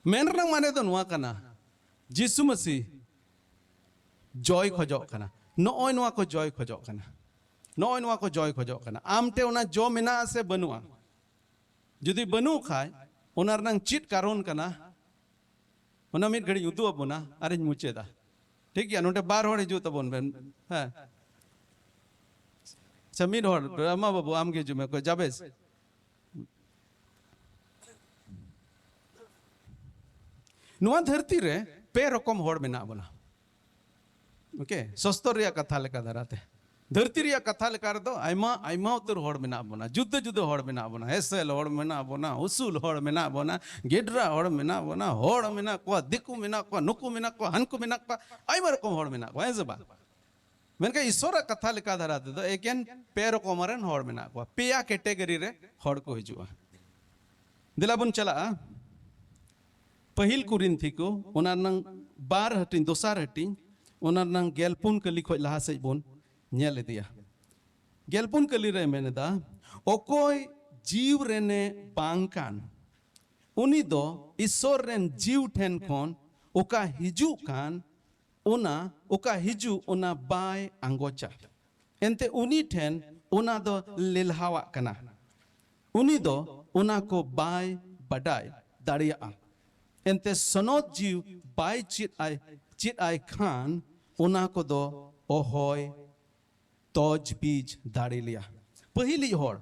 ᱢᱮᱱ ᱨᱮᱱᱟᱜ ᱢᱟᱱᱮ ᱫᱚ ᱱᱚᱣᱟ ᱠᱟᱱᱟ, ᱡᱤᱥᱩ ᱢᱟᱹᱥᱤ ᱡᱚᱭ ᱠᱷᱚᱡᱚᱜ ᱠᱟᱱᱟ᱾ ᱱᱚᱜᱼᱚᱭ ᱱᱚᱣᱟ ᱠᱚ ᱡᱚᱭ ᱠᱷᱚᱡᱚᱜ ᱠᱟᱱᱟ᱾ ᱱᱚᱜᱼᱚᱭ ᱱᱚᱣᱟ ᱠᱚ ᱡᱚᱭ ᱠᱷᱚᱡᱚᱜ ᱠᱟᱱᱟ᱾ ᱟᱢ ᱴᱷᱮᱱ ᱚᱱᱟ ᱡᱚ ᱢᱮᱱᱟᱜᱼᱟ ᱥᱮ ᱵᱟᱹᱱᱩᱜᱼᱟ? ᱡᱩᱫᱤ ᱵᱟᱹᱱᱩᱜ ᱠᱷᱟᱡ, ᱚᱱᱟ ᱨᱮᱱᱟᱜ ᱪᱮᱫ ᱠᱟᱨᱚᱱ ᱠᱟᱱᱟ? ᱚᱱᱟ ᱢᱤᱫ ᱜᱷᱟᱹᱲᱤᱡ ᱩᱫᱩᱜ ᱟᱵᱚᱱᱟ ᱟᱨᱤᱧ ᱢᱩᱪᱟᱹᱫᱟ᱾ ᱴᱷᱤᱠ ᱜᱮᱭᱟ, ᱱᱚᱰᱮ ᱵᱟᱨ ᱦᱚᱲ ᱦᱤᱡᱩᱜ ᱛᱟᱵᱚᱱ ᱵᱮᱱ᱾ ᱦᱮᱸ, ᱟᱪᱪᱷᱟ, ᱢᱤᱫ ᱦᱚᱲ, ᱨᱟᱢᱟ ᱵᱟᱹᱵᱩ, ᱟᱢ ᱜᱮ ᱦᱤᱡᱩᱜ ᱢᱮ᱾ ᱚᱠᱚᱭ? ᱡᱟᱵᱮᱥ᱾ ᱱᱚᱣᱟ ᱫᱷᱟᱹᱨᱛᱤ ᱨᱮ ᱯᱮ ᱨᱚᱠᱚᱢ ᱦᱚᱲ ᱢᱮᱱᱟᱜ ᱵᱚᱱᱟ᱾ ᱳᱠᱮ, ᱥᱚᱥᱛᱚᱨ ᱨᱮᱭᱟᱜ ᱠᱟᱛᱷᱟ ᱞᱮᱠᱟ ᱫᱷᱟᱨᱟᱛᱮ, ᱫᱷᱟᱹᱨᱛᱤ ᱨᱮᱭᱟᱜ ᱠᱟᱛᱷᱟ ᱞᱮᱠᱟ ᱨᱮᱫᱚ ᱟᱭᱢᱟ, ᱟᱭᱢᱟ ᱩᱛᱟᱹᱨ ᱦᱚᱲ ᱢᱮᱱᱟᱜ ᱵᱚᱱᱟ, ᱡᱩᱫᱟᱹ ᱡᱩᱫᱟᱹ ᱦᱚᱲ ᱢᱮᱱᱟᱜ ᱵᱚᱱᱟ, ᱮᱥᱮᱞ ᱦᱚᱲ ᱢᱮᱱᱟᱜ ᱵᱚᱱᱟ, ᱩᱥᱩᱞ ᱦᱚᱲ ᱢᱮᱱᱟᱜ ᱵᱚᱱᱟ, ᱜᱮᱰᱨᱟ ᱦᱚᱲ ᱢᱮᱱᱟᱜ ᱵᱚᱱᱟ, ᱦᱚᱲ ᱢᱮᱱᱟᱜ ᱠᱚᱣᱟ, ᱫᱤᱠᱩ ᱢᱮᱱᱟᱜ ᱠᱚᱣᱟ, ᱱᱩᱠᱩ ᱢᱮᱱᱟᱜ ᱠᱚᱣᱟ, ᱦᱟᱱᱠᱩ ᱢᱮᱱᱟᱜ ᱠᱚᱣᱟ, ᱟᱭᱢᱟ ᱨᱚᱠᱚᱢ ᱦᱚᱲ ᱢᱮᱱᱟᱜ ᱠᱚᱣᱟ, ᱦᱮᱸ ᱥᱮ ᱵᱟᱝ? ᱢᱮᱱᱠᱷᱟᱱ ᱤᱥᱚᱨᱟᱜ ᱠᱟᱛᱷᱟ ᱞᱮᱠᱟ ᱫᱷᱟᱨᱟ ᱛᱮᱫᱚ ᱮᱠᱮᱱ ᱯᱮ ᱨᱚᱠᱚᱢ ᱨᱮᱱ ᱦᱚᱲ ᱢᱮᱱᱟᱜ ᱠᱚᱣᱟ, ᱯᱮᱭᱟ ᱠᱮᱴᱮᱜᱚᱨᱤ ᱨᱮ ᱦᱚᱲ ᱠᱚ ᱦᱤᱡᱩᱜᱼᱟ᱾ ᱫᱮᱞᱟ ᱵᱚᱱ ᱪᱟᱞᱟᱜᱼᱟ ᱯᱟᱹᱦᱤᱞ ᱠᱚᱨᱤᱱᱛᱷᱤ ᱠᱚ, ᱚᱱᱟ ᱨᱮᱱᱟᱝ ᱵᱟᱨ ᱦᱟᱹᱴᱤᱧ, ᱫᱚᱥᱟᱨ ᱦᱟᱹᱴᱤᱧ, ᱚᱱᱟ ᱨᱮᱱᱟᱝ ᱜᱮᱞ ᱯᱩᱱ ᱠᱟᱹᱞᱤ ᱠᱷᱚᱱ ᱞᱟᱦᱟ ᱥᱮᱫ ᱵᱚᱱ ᱧᱮᱞ ᱤᱫᱤᱭᱟ᱾ ᱜᱮᱞ ᱯᱩᱱ ᱠᱟᱹᱞᱤ ᱨᱮ ᱢᱮᱱ ᱮᱫᱟ, ᱚᱠᱚᱭ ᱡᱤᱣ ᱨᱮᱱᱮ ᱵᱟᱝ ᱠᱟᱱ, ᱩᱱᱤ ᱫᱚ ᱤᱥᱚᱨ ᱨᱮᱱ ᱡᱤᱣ ᱴᱷᱮᱱ ᱠᱷᱚᱱ ᱚᱠᱟ ᱦᱤᱡᱩᱜ ᱠᱟᱱ, ᱚᱱᱟ ᱚᱠᱟ ᱦᱤᱡᱩᱜ, ᱚᱱᱟ ᱵᱟᱭ ᱟᱸᱜᱚᱪᱟ᱾ ᱮᱱᱛᱮ ᱩᱱᱤ ᱴᱷᱮᱱ ᱚᱱᱟ ᱫᱚ ᱞᱮᱞᱦᱟᱣᱟᱜ ᱠᱟᱱᱟ᱾ ᱩᱱᱤ ᱫᱚ ᱚᱱᱟ ᱠᱚ ᱵᱟᱭ ᱵᱟᱰᱟᱭ ᱫᱟᱲᱮᱭᱟᱜᱼᱟ᱾ ᱮᱱᱛᱮ ᱥᱚᱱᱚᱛ ᱡᱤᱣ ᱵᱟᱭ ᱪᱮᱫ ᱟᱭ, ᱪᱮᱫ ᱟᱭ ᱠᱷᱟᱱ ᱚᱱᱟ ᱠᱚᱫᱚ ᱚᱦᱚᱭ ᱛᱚᱡᱽᱵᱤᱡᱽ ᱫᱟᱲᱮ ᱞᱮᱭᱟ᱾ ᱯᱟᱹᱦᱤᱞᱤᱡ ᱦᱚᱲ,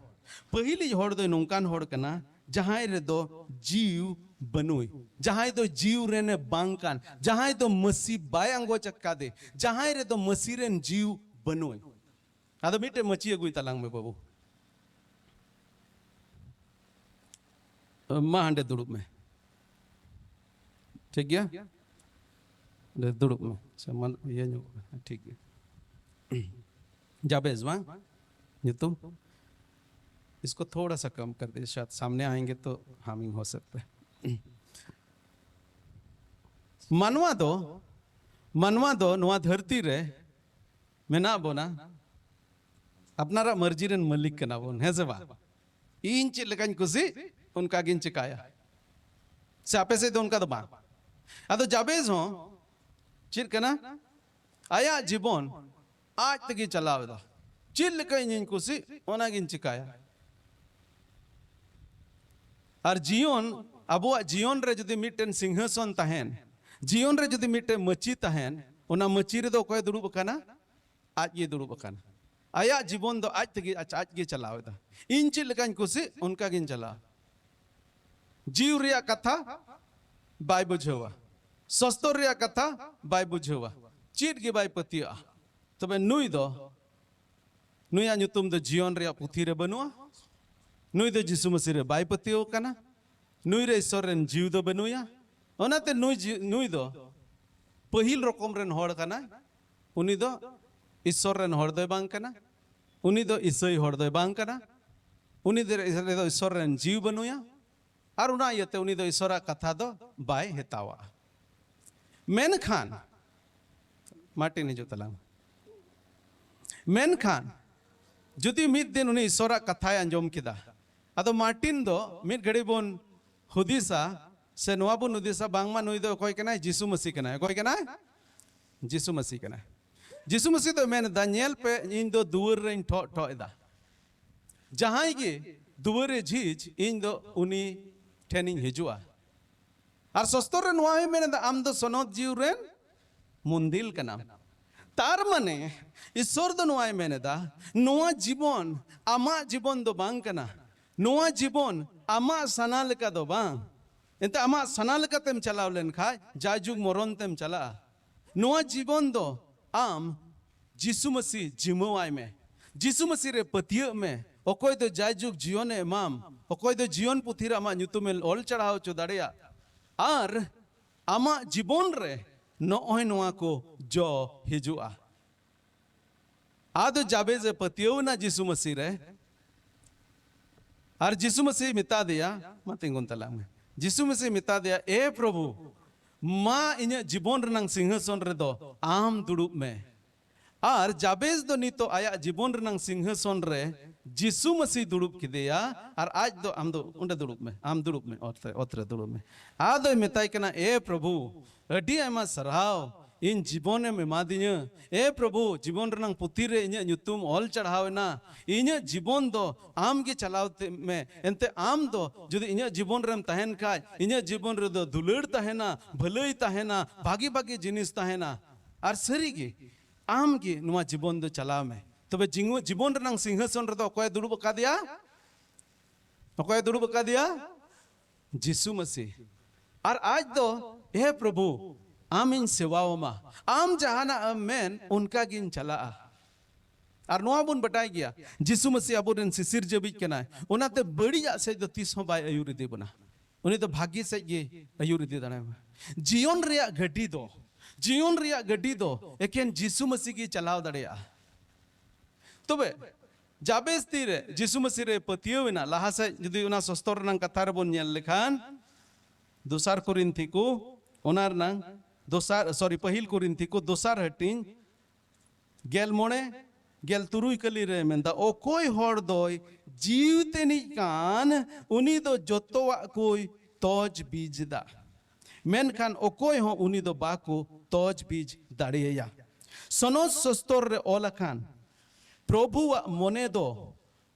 ᱯᱟᱹᱦᱤᱞᱤᱡ ᱦᱚᱲ ᱫᱚᱭ ᱱᱚᱝᱠᱟᱱ ᱦᱚᱲ ᱠᱟᱱᱟ, ᱡᱟᱦᱟᱸᱭ ᱨᱮᱫᱚ ᱡᱤᱣ ᱵᱟᱹᱱᱩᱭ, ᱡᱟᱦᱟᱸᱭ ᱫᱚ ᱡᱤᱣ ᱨᱮᱱᱮ ᱵᱟᱝ ᱠᱟᱱ, ᱡᱟᱦᱟᱸᱭ ᱫᱚ ᱢᱟᱹᱥᱤ ᱵᱟᱭ ᱟᱸᱜᱚᱪ ᱟᱠᱟᱫᱮ, ᱡᱟᱦᱟᱸᱭ ᱨᱮᱫᱚ ᱢᱟᱹᱥᱤ ᱨᱮᱱ ᱡᱤᱣ ᱵᱟᱹᱱᱩᱭ᱾ ᱟᱫᱚ ᱢᱤᱫᱴᱮᱡ ᱢᱟᱹᱪᱤ ᱟᱹᱜᱩᱭ ᱛᱟᱞᱟᱝ ᱢᱮ ᱵᱟᱹᱵᱩ᱾ ᱢᱟ ᱦᱟᱸᱰᱮ ᱫᱩᱲᱩᱵ ᱢᱮ᱾ ᱴᱷᱤᱠ ᱜᱮᱭᱟ? ᱚᱸᱰᱮ ᱫᱩᱲᱩᱵ ᱢᱮ᱾ ᱟᱪᱪᱷᱟ, ᱢᱟ ᱤᱭᱟᱹ ᱧᱚᱜ ᱢᱮ᱾ ᱴᱷᱤᱠ ᱜᱮᱭᱟ᱾ ᱡᱟᱵᱮᱡᱽ ᱵᱟᱝ? ᱧᱩᱛᱩᱢ? इसको थोड़ा सा कम कर दे, शायद सामने आएंगे तो हामिंग हो सकता है। ᱢᱟᱱᱣᱟ ᱫᱚ, ᱢᱟᱱᱣᱟ ᱫᱚ ᱱᱚᱣᱟ ᱫᱷᱟᱹᱨᱛᱤ ᱨᱮ ᱢᱮᱱᱟᱜ ᱵᱚᱱᱟ, ᱟᱯᱱᱟᱨᱟᱜ ᱢᱟᱹᱨᱡᱤ ᱨᱮᱱ ᱢᱟᱹᱞᱤᱠ ᱠᱟᱱᱟ ᱵᱚᱱ, ᱦᱮᱸ ᱥᱮ ᱵᱟᱝ? ᱤᱧ ᱪᱮᱫ ᱞᱮᱠᱟᱧ ᱠᱩᱥᱤ, ᱚᱱᱠᱟ ᱜᱤᱧ ᱪᱮᱠᱟᱭᱟ᱾ ᱥᱮ ᱟᱯᱮ ᱥᱮᱫ ᱫᱚ ᱚᱱᱠᱟ ᱫᱚ ᱵᱟᱝ? ᱟᱫᱚ ᱡᱟᱵᱮᱡᱽ ᱦᱚᱸ ᱪᱮᱫ ᱠᱟᱱᱟ? ᱟᱭᱟᱜ ᱡᱤᱵᱚᱱ ᱟᱡ ᱛᱮᱜᱮ ᱪᱟᱞᱟᱣ ᱮᱫᱟ᱾ ᱪᱮᱫ ᱞᱮᱠᱟ ᱤᱧᱤᱧ ᱠᱩᱥᱤ, ᱚᱱᱟᱜᱤᱧ ᱪᱮᱠᱟᱭᱟ᱾ ᱟᱨ ᱡᱤᱭᱚᱱ ᱟᱵᱚᱣᱟᱜ ᱡᱤᱭᱚᱱ ᱨᱮ ᱡᱩᱫᱤ ᱢᱤᱫᱴᱮᱱ ᱥᱤᱝᱦᱟᱥᱚᱱ ᱛᱟᱦᱮᱱ, ᱡᱤᱭᱚᱱ ᱨᱮ ᱡᱩᱫᱤ ᱢᱤᱫᱴᱮᱱ ᱢᱟᱹᱪᱤ ᱛᱟᱦᱮᱱ, ᱚᱱᱟ ᱢᱟᱹᱪᱤ ᱨᱮᱫᱚ ᱚᱠᱚᱭ ᱫᱩᱲᱩᱵ ᱟᱠᱟᱱᱟ? ᱟᱡ ᱜᱮ ᱫᱩᱲᱩᱵ ᱟᱠᱟᱱᱟ᱾ ᱟᱭᱟᱜ ᱡᱤᱵᱚᱱ ᱫᱚ ᱟᱡ ᱛᱮᱜᱮ ᱟᱡ ᱟᱡ ᱜᱮ ᱪᱟᱞᱟᱣ ᱮᱫᱟ᱾ ᱤᱧ ᱪᱮᱫ ᱞᱮᱠᱟᱧ ᱠᱩᱥᱤᱜ, ᱚᱱᱠᱟ ᱜᱤᱧ ᱪᱟᱞᱟᱜᱼᱟ᱾ ᱡᱤᱣᱤ ᱨᱮᱭᱟᱜ ᱠᱟᱛᱷᱟ ᱵᱟᱭ ᱵᱩᱡᱷᱟᱹᱣᱟ, ᱥᱚᱥᱛᱚᱨ ᱨᱮᱭᱟᱜ ᱠᱟᱛᱷᱟ ᱵᱟᱭ ᱵᱩᱡᱷᱟᱹᱣᱟ, ᱪᱮᱫ ᱜᱮ ᱵᱟᱭ ᱯᱟᱹᱛᱭᱟᱹᱜᱼᱟ᱾ ᱛᱚᱵᱮ ᱱᱩᱭ ᱫᱚ, ᱱᱩᱭᱟᱜ ᱧᱩᱛᱩᱢ ᱫᱚ ᱡᱤᱭᱚᱱ ᱨᱮᱭᱟᱜ ᱯᱩᱛᱷᱤ ᱨᱮ ᱵᱟᱹᱱᱩᱜᱼᱟ᱾ ᱱᱩᱭ ᱫᱚ ᱡᱤᱥᱩ ᱢᱟᱹᱥᱤ ᱨᱮ ᱵᱟᱭ ᱯᱟᱹᱛᱭᱟᱹᱣ ᱟᱠᱟᱱᱟ᱾ ᱱᱩᱭ ᱨᱮ ᱤᱥᱚᱨ ᱨᱮᱱ ᱡᱤᱣᱤ ᱫᱚ ᱵᱟᱹᱱᱩᱭᱟ᱾ ᱚᱱᱟᱛᱮ ᱱᱩᱭ ᱡᱤ-, ᱱᱩᱭ ᱫᱚ ᱯᱟᱹᱦᱤᱞ ᱨᱚᱠᱚᱢ ᱨᱮᱱ ᱦᱚᱲ ᱠᱟᱱᱟᱭ᱾ ᱩᱱᱤ ᱫᱚ ᱤᱥᱚᱨ ᱨᱮᱱ ᱦᱚᱲ ᱫᱚᱭ ᱵᱟᱝ ᱠᱟᱱᱟ᱾ ᱩᱱᱤ ᱫᱚ ᱤᱥᱟᱹᱭ ᱦᱚᱲ ᱫᱚᱭ ᱵᱟᱝ ᱠᱟᱱᱟ᱾ ᱩᱱᱤ ᱫᱚ ᱤᱥᱚᱨ ᱨᱮᱱ ᱡᱤᱣᱤ ᱵᱟᱹᱱᱩᱭᱟ᱾ ᱟᱨ ᱚᱱᱟ ᱤᱭᱟᱹᱛᱮ ᱩᱱᱤ ᱫᱚ ᱤᱥᱚᱨᱟᱜ ᱠᱟᱛᱷᱟ ᱫᱚ ᱵᱟᱭ ᱦᱮᱛᱟᱣᱟᱜᱼᱟ᱾ ᱢᱮᱱᱠᱷᱟᱱ, ᱢᱟᱨᱴᱤᱱ ᱦᱤᱡᱩᱜ ᱛᱟᱞᱟᱝ ᱢᱮ᱾ ᱢᱮᱱᱠᱷᱟᱱ ᱡᱩᱫᱤ ᱢᱤᱫ ᱫᱤᱱ ᱩᱱᱤ ᱤᱥᱚᱨᱟᱜ ᱠᱟᱛᱷᱟᱭ ᱟᱸᱡᱚᱢ ᱠᱮᱫᱟ, ᱟᱫᱚ ᱢᱟᱨᱴᱤᱱ ᱫᱚ ᱢᱤᱫ ᱜᱷᱟᱹᱲᱤ ᱵᱚᱱ ᱦᱩᱫᱤᱥᱟ, ᱥᱮ ᱱᱚᱣᱟ ᱵᱚᱱ ᱦᱩᱫᱤᱥᱟ, ᱵᱟᱝᱢᱟ ᱱᱩᱭ ᱫᱚ ᱚᱠᱚᱭ ᱠᱟᱱᱟᱭ? ᱡᱤᱥᱩ ᱢᱟᱹᱥᱤ ᱠᱟᱱᱟᱭ᱾ ᱚᱠᱚᱭ ᱠᱟᱱᱟᱭ? ᱡᱤᱥᱩ ᱢᱟᱹᱥᱤ ᱠᱟᱱᱟᱭ᱾ ᱡᱤᱥᱩ ᱢᱟᱹᱥᱤ ᱫᱚ ᱢᱮᱱ ᱮᱫᱟ, "ᱧᱮᱞ ᱯᱮ, ᱤᱧ ᱫᱚ ᱫᱩᱣᱟᱹᱨ ᱨᱮᱧ ᱴᱷᱚᱜ ᱴᱷᱚᱜ ᱮᱫᱟ᱾ ᱡᱟᱦᱟᱸᱭ ᱜᱮ ᱫᱩᱣᱟᱹᱨ ᱨᱮ ᱡᱷᱤᱡ, ᱤᱧ ᱫᱚ ᱩᱱᱤ ᱴᱷᱮᱱᱤᱧ ᱦᱤᱡᱩᱜᱼᱟ᱾" ᱟᱨ ᱥᱚᱥᱛᱚᱨ ᱨᱮ ᱱᱚᱣᱟ ᱦᱚᱸᱭ ᱢᱮᱱ ᱮᱫᱟ, "ᱟᱢ ᱫᱚ ᱥᱚᱱᱚᱛ ᱡᱤᱣᱤ ᱨᱮᱱ ᱢᱩᱱᱫᱤᱞ ᱠᱟᱱᱟᱢ᱾" ᱛᱟᱨ ᱢᱟᱱᱮ, ᱤᱥᱚᱨ ᱫᱚ ᱱᱚᱣᱟᱭ ᱢᱮᱱ ᱮᱫᱟ, ᱱᱚᱣᱟ ᱡᱤᱵᱚᱱ ᱟᱢᱟᱜ ᱡᱤᱵᱚᱱ ᱫᱚ ᱵᱟᱝ ᱠᱟᱱᱟ᱾ ᱱᱚᱣᱟ ᱡᱤᱵᱚᱱ ᱟᱢᱟᱜ ᱥᱟᱱᱟ ᱞᱮᱠᱟ ᱫᱚ ᱵᱟᱝ᱾ ᱮᱱᱛᱮ, ᱟᱢᱟᱜ ᱥᱟᱱᱟ ᱞᱮᱠᱟᱛᱮᱢ ᱪᱟᱞᱟᱣ ᱞᱮᱱᱠᱷᱟᱡ, ᱡᱟᱭᱡᱩᱜᱽ ᱢᱚᱨᱚᱱ ᱛᱮᱢ ᱪᱟᱞᱟᱜᱼᱟ᱾ ᱱᱚᱣᱟ ᱡᱤᱵᱚᱱ ᱫᱚ ᱟᱢ ᱡᱤᱥᱩ ᱢᱟᱹᱥᱤ ᱡᱤᱢᱟᱹᱣᱟᱭ ᱢᱮ᱾ ᱡᱤᱥᱩ ᱢᱟᱹᱥᱤ ᱨᱮ ᱯᱟᱹᱛᱭᱟᱹᱜ ᱢᱮ᱾ ᱚᱠᱚᱭ ᱫᱚ ᱡᱟᱭᱡᱩᱜᱽ ᱡᱤᱭᱚᱱᱮ ᱮᱢᱟᱢ, ᱚᱠᱚᱭ ᱫᱚ ᱡᱤᱭᱚᱱ ᱯᱩᱛᱷᱤ ᱨᱮ ᱟᱢᱟᱜ ᱧᱩᱛᱩᱢᱮ ᱚᱞ ᱪᱟᱲᱦᱟᱣ ᱦᱚᱪᱚ ᱫᱟᱲᱮᱭᱟᱜ, ᱟᱨ ᱟᱢᱟᱜ ᱡᱤᱵᱚᱱ ᱨᱮ ᱱᱚᱜᱼᱚᱭ ᱱᱚᱣᱟ ᱠᱚ ᱡᱚ ᱦᱤᱡᱩᱜᱼᱟ᱾ ᱟᱫᱚ ᱡᱟᱵᱮᱡᱽ ᱮ ᱯᱟᱹᱛᱭᱟᱹᱣ ᱮᱱᱟ ᱡᱤᱥᱩ ᱢᱟᱹᱥᱤ ᱨᱮ, ᱟᱨ ᱡᱤᱥᱩ ᱢᱟᱹᱥᱤ ᱢᱮᱛᱟ ᱫᱮᱭᱟ, ᱢᱟ ᱛᱤᱸᱜᱩᱱ ᱛᱟᱞᱟᱝ ᱢᱮ᱾ ᱡᱤᱥᱩ ᱢᱟᱹᱥᱤ ᱢᱮᱛᱟ ᱫᱮᱭᱟ, "ᱮ ᱯᱨᱚᱵᱷᱩ, ᱢᱟ ᱤᱧᱟᱹᱜ ᱡᱤᱵᱚᱱ ᱨᱮᱱᱟᱝ ᱥᱤᱝᱦᱟᱥᱚᱱ ᱨᱮᱫᱚ ᱟᱢ ᱫᱩᱲᱩᱵ ᱢᱮ᱾" ᱟᱨ ᱡᱟᱵᱮᱡᱽ ᱫᱚ ᱱᱤᱛᱚᱜ ᱟᱭᱟᱜ ᱡᱤᱵᱚᱱ ᱨᱮᱱᱟᱝ ᱥᱤᱝᱦᱟᱥᱚᱱ ᱨᱮ ᱡᱤᱥᱩ ᱢᱟᱹᱥᱤ ᱫᱩᱲᱩᱵ ᱠᱮᱫᱮᱭᱟ, ᱟᱨ ᱟᱡ ᱫᱚ, "ᱟᱢ ᱫᱚ ᱚᱸᱰᱮ ᱫᱩᱲᱩᱵ ᱢᱮ, ᱟᱢ ᱫᱩᱲᱩᱵ ᱢᱮ, ᱚᱛ ᱨᱮ, ᱚᱛ ᱨᱮ ᱫᱩᱲᱩᱵ ᱢᱮ᱾" ᱟᱫᱚᱭ ᱢᱮᱛᱟᱭ ᱠᱟᱱᱟ, "ᱮ ᱯᱨᱚᱵᱷᱩ, ᱟᱹᱰᱤ ᱟᱭᱢᱟ ᱥᱟᱨᱦᱟᱣ, ᱤᱧ ᱡᱤᱵᱚᱱᱮᱢ ᱮᱢᱟᱫᱤᱧᱟ᱾ ᱮ ᱯᱨᱚᱵᱷᱩ, ᱡᱤᱵᱚᱱ ᱨᱮᱱᱟᱝ ᱯᱩᱛᱷᱤ ᱨᱮ ᱤᱧᱟᱹᱜ ᱧᱩᱛᱩᱢ ᱚᱞ ᱪᱟᱲᱦᱟᱣ ᱮᱱᱟ᱾ ᱤᱧᱟᱹᱜ ᱡᱤᱵᱚᱱ ᱫᱚ ᱟᱢ ᱜᱮ ᱪᱟᱞᱟᱣ ᱛᱮ ᱢᱮ᱾ ᱮᱱᱛᱮ ᱟᱢ ᱫᱚ ᱡᱩᱫᱤ ᱤᱧᱟᱹᱜ ᱡᱤᱵᱚᱱ ᱨᱮᱢ ᱛᱟᱦᱮᱱ ᱠᱷᱟᱡ, ᱤᱧᱟᱹᱜ ᱡᱤᱵᱚᱱ ᱨᱮᱫᱚ ᱫᱩᱞᱟᱹᱲ ᱛᱟᱦᱮᱱᱟ, ᱵᱷᱟᱹᱞᱟᱹᱭ ᱛᱟᱦᱮᱱᱟ, ᱵᱷᱟᱜᱤ ᱵᱷᱟᱜᱤ ᱡᱤᱱᱤᱥ ᱛᱟᱦᱮᱱᱟ᱾ ᱟᱨ ᱥᱟᱹᱨᱤ ᱜᱮ, ᱟᱢ ᱜᱮ ᱱᱚᱣᱟ ᱡᱤᱵᱚᱱ ᱫᱚ ᱪᱟᱞᱟᱣ ᱢᱮ᱾ ᱛᱚᱵᱮ ᱡᱤᱣ-, ᱡᱤᱵᱚᱱ ᱨᱮᱱᱟᱝ ᱥᱤᱝᱦᱟᱥᱚᱱ ᱨᱮᱫᱚ ᱚᱠᱚᱭᱮ ᱫᱩᱲᱩᱵ ᱟᱠᱟᱫᱮᱭᱟ? ᱚᱠᱚᱭᱮ ᱫᱩᱲᱩᱵ ᱟᱠᱟᱫᱮᱭᱟ? ᱡᱤᱥᱩ ᱢᱟᱹᱥᱤ᱾ ᱟᱨ ᱟᱡ ᱫᱚ, ᱮ ᱯᱨᱚᱵᱷᱩ, ᱟᱢᱤᱧ ᱥᱮᱵᱟᱣᱟᱢᱟ, ᱟᱢ ᱡᱟᱦᱟᱱᱟᱜ ᱮᱢ ᱢᱮᱱ, ᱚᱱᱠᱟ ᱜᱤᱧ ᱪᱟᱞᱟᱜᱼᱟ᱾ ᱟᱨ ᱱᱚᱣᱟ ᱵᱚᱱ ᱵᱟᱰᱟᱭ ᱜᱮᱭᱟ, ᱡᱤᱥᱩ ᱢᱟᱹᱥᱤ ᱟᱵᱚᱨᱮᱱ ᱥᱤᱥᱤᱨ ᱡᱟᱹᱵᱤᱡ ᱠᱟᱱᱟᱭ, ᱚᱱᱟᱛᱮ ᱵᱟᱹᱲᱤᱡᱟᱜ ᱥᱮᱫ ᱫᱚ ᱛᱤᱥ ᱦᱚᱸ ᱵᱟᱭ ᱟᱹᱭᱩᱨ ᱤᱫᱤ ᱵᱚᱱᱟ᱾ ᱩᱱᱤ ᱫᱚ ᱵᱷᱟᱹᱜᱤ ᱥᱮᱫ ᱜᱮ ᱟᱹᱭᱩᱨ ᱤᱫᱤ ᱫᱟᱲᱮᱭᱟᱢᱟ᱾ ᱡᱤᱭᱚᱱ ᱨᱮᱭᱟᱜ ᱜᱟᱹᱰᱤ ᱫᱚ, ᱡᱤᱭᱚᱱ ᱨᱮᱭᱟᱜ ᱜᱟᱹᱰᱤ ᱫᱚ ᱮᱠᱮᱱ ᱡᱤᱥᱩ ᱢᱟᱹᱥᱤ ᱜᱮ ᱪᱟᱞᱟᱣ ᱫᱟᱲᱮᱭᱟᱜᱼᱟ᱾ ᱛᱚᱵᱮ ᱡᱟᱵᱮᱥ ᱛᱤᱨᱮ ᱡᱤᱥᱩ ᱢᱟᱹᱥᱤ ᱨᱮ ᱯᱟᱹᱛᱭᱟᱹᱣ ᱮᱱᱟ, ᱞᱟᱦᱟ ᱥᱮᱫ ᱡᱩᱫᱤ ᱚᱱᱟ ᱥᱚᱥᱛᱚᱨ ᱨᱮᱱᱟᱝ ᱠᱟᱛᱷᱟ ᱨᱮᱵᱚᱱ ᱧᱮᱞ ᱞᱮᱠᱷᱟᱱ, ᱫᱚᱥᱟᱨ ᱠᱚᱨᱤᱱᱛᱷᱤ ᱠᱚ, ᱚᱱᱟ ᱨᱮᱱᱟᱝ ᱫᱚᱥᱟᱨ, ᱥᱚᱨᱤ, ᱯᱟᱹᱦᱤᱞ ᱠᱚᱨᱤᱱᱛᱷᱤ ᱠᱚ ᱫᱚᱥᱟᱨ ᱦᱟᱹᱴᱤᱧ ᱜᱮᱞ ᱢᱚᱬᱮ, ᱜᱮᱞ ᱛᱩᱨᱩᱭ ᱠᱟᱹᱞᱤ ᱨᱮ ᱢᱮᱱᱫᱟ, ᱚᱠᱚᱭ ᱦᱚᱲ ᱫᱚᱭ ᱡᱤᱣᱤ ᱛᱮᱱᱤᱡ ᱠᱟᱱ, ᱩᱱᱤ ᱫᱚ ᱡᱚᱛᱚᱣᱟᱜ ᱠᱚᱭ ᱛᱚᱡᱽ ᱵᱤᱡᱽ ᱮᱫᱟ, ᱢᱮᱱᱠᱷᱟᱱ ᱚᱠᱚᱭ ᱦᱚᱸ ᱩᱱᱤ ᱫᱚ ᱵᱟᱠᱚ ᱛᱚᱡᱽ ᱵᱤᱡᱽ ᱫᱟᱲᱮᱭᱟᱭᱟ᱾ ᱥᱚᱱᱚᱛ ᱥᱚᱥᱛᱚᱨ ᱨᱮ ᱚᱞ ᱟᱠᱟᱱ, ᱯᱨᱚᱵᱷᱩᱣᱟᱜ ᱢᱚᱱᱮ ᱫᱚ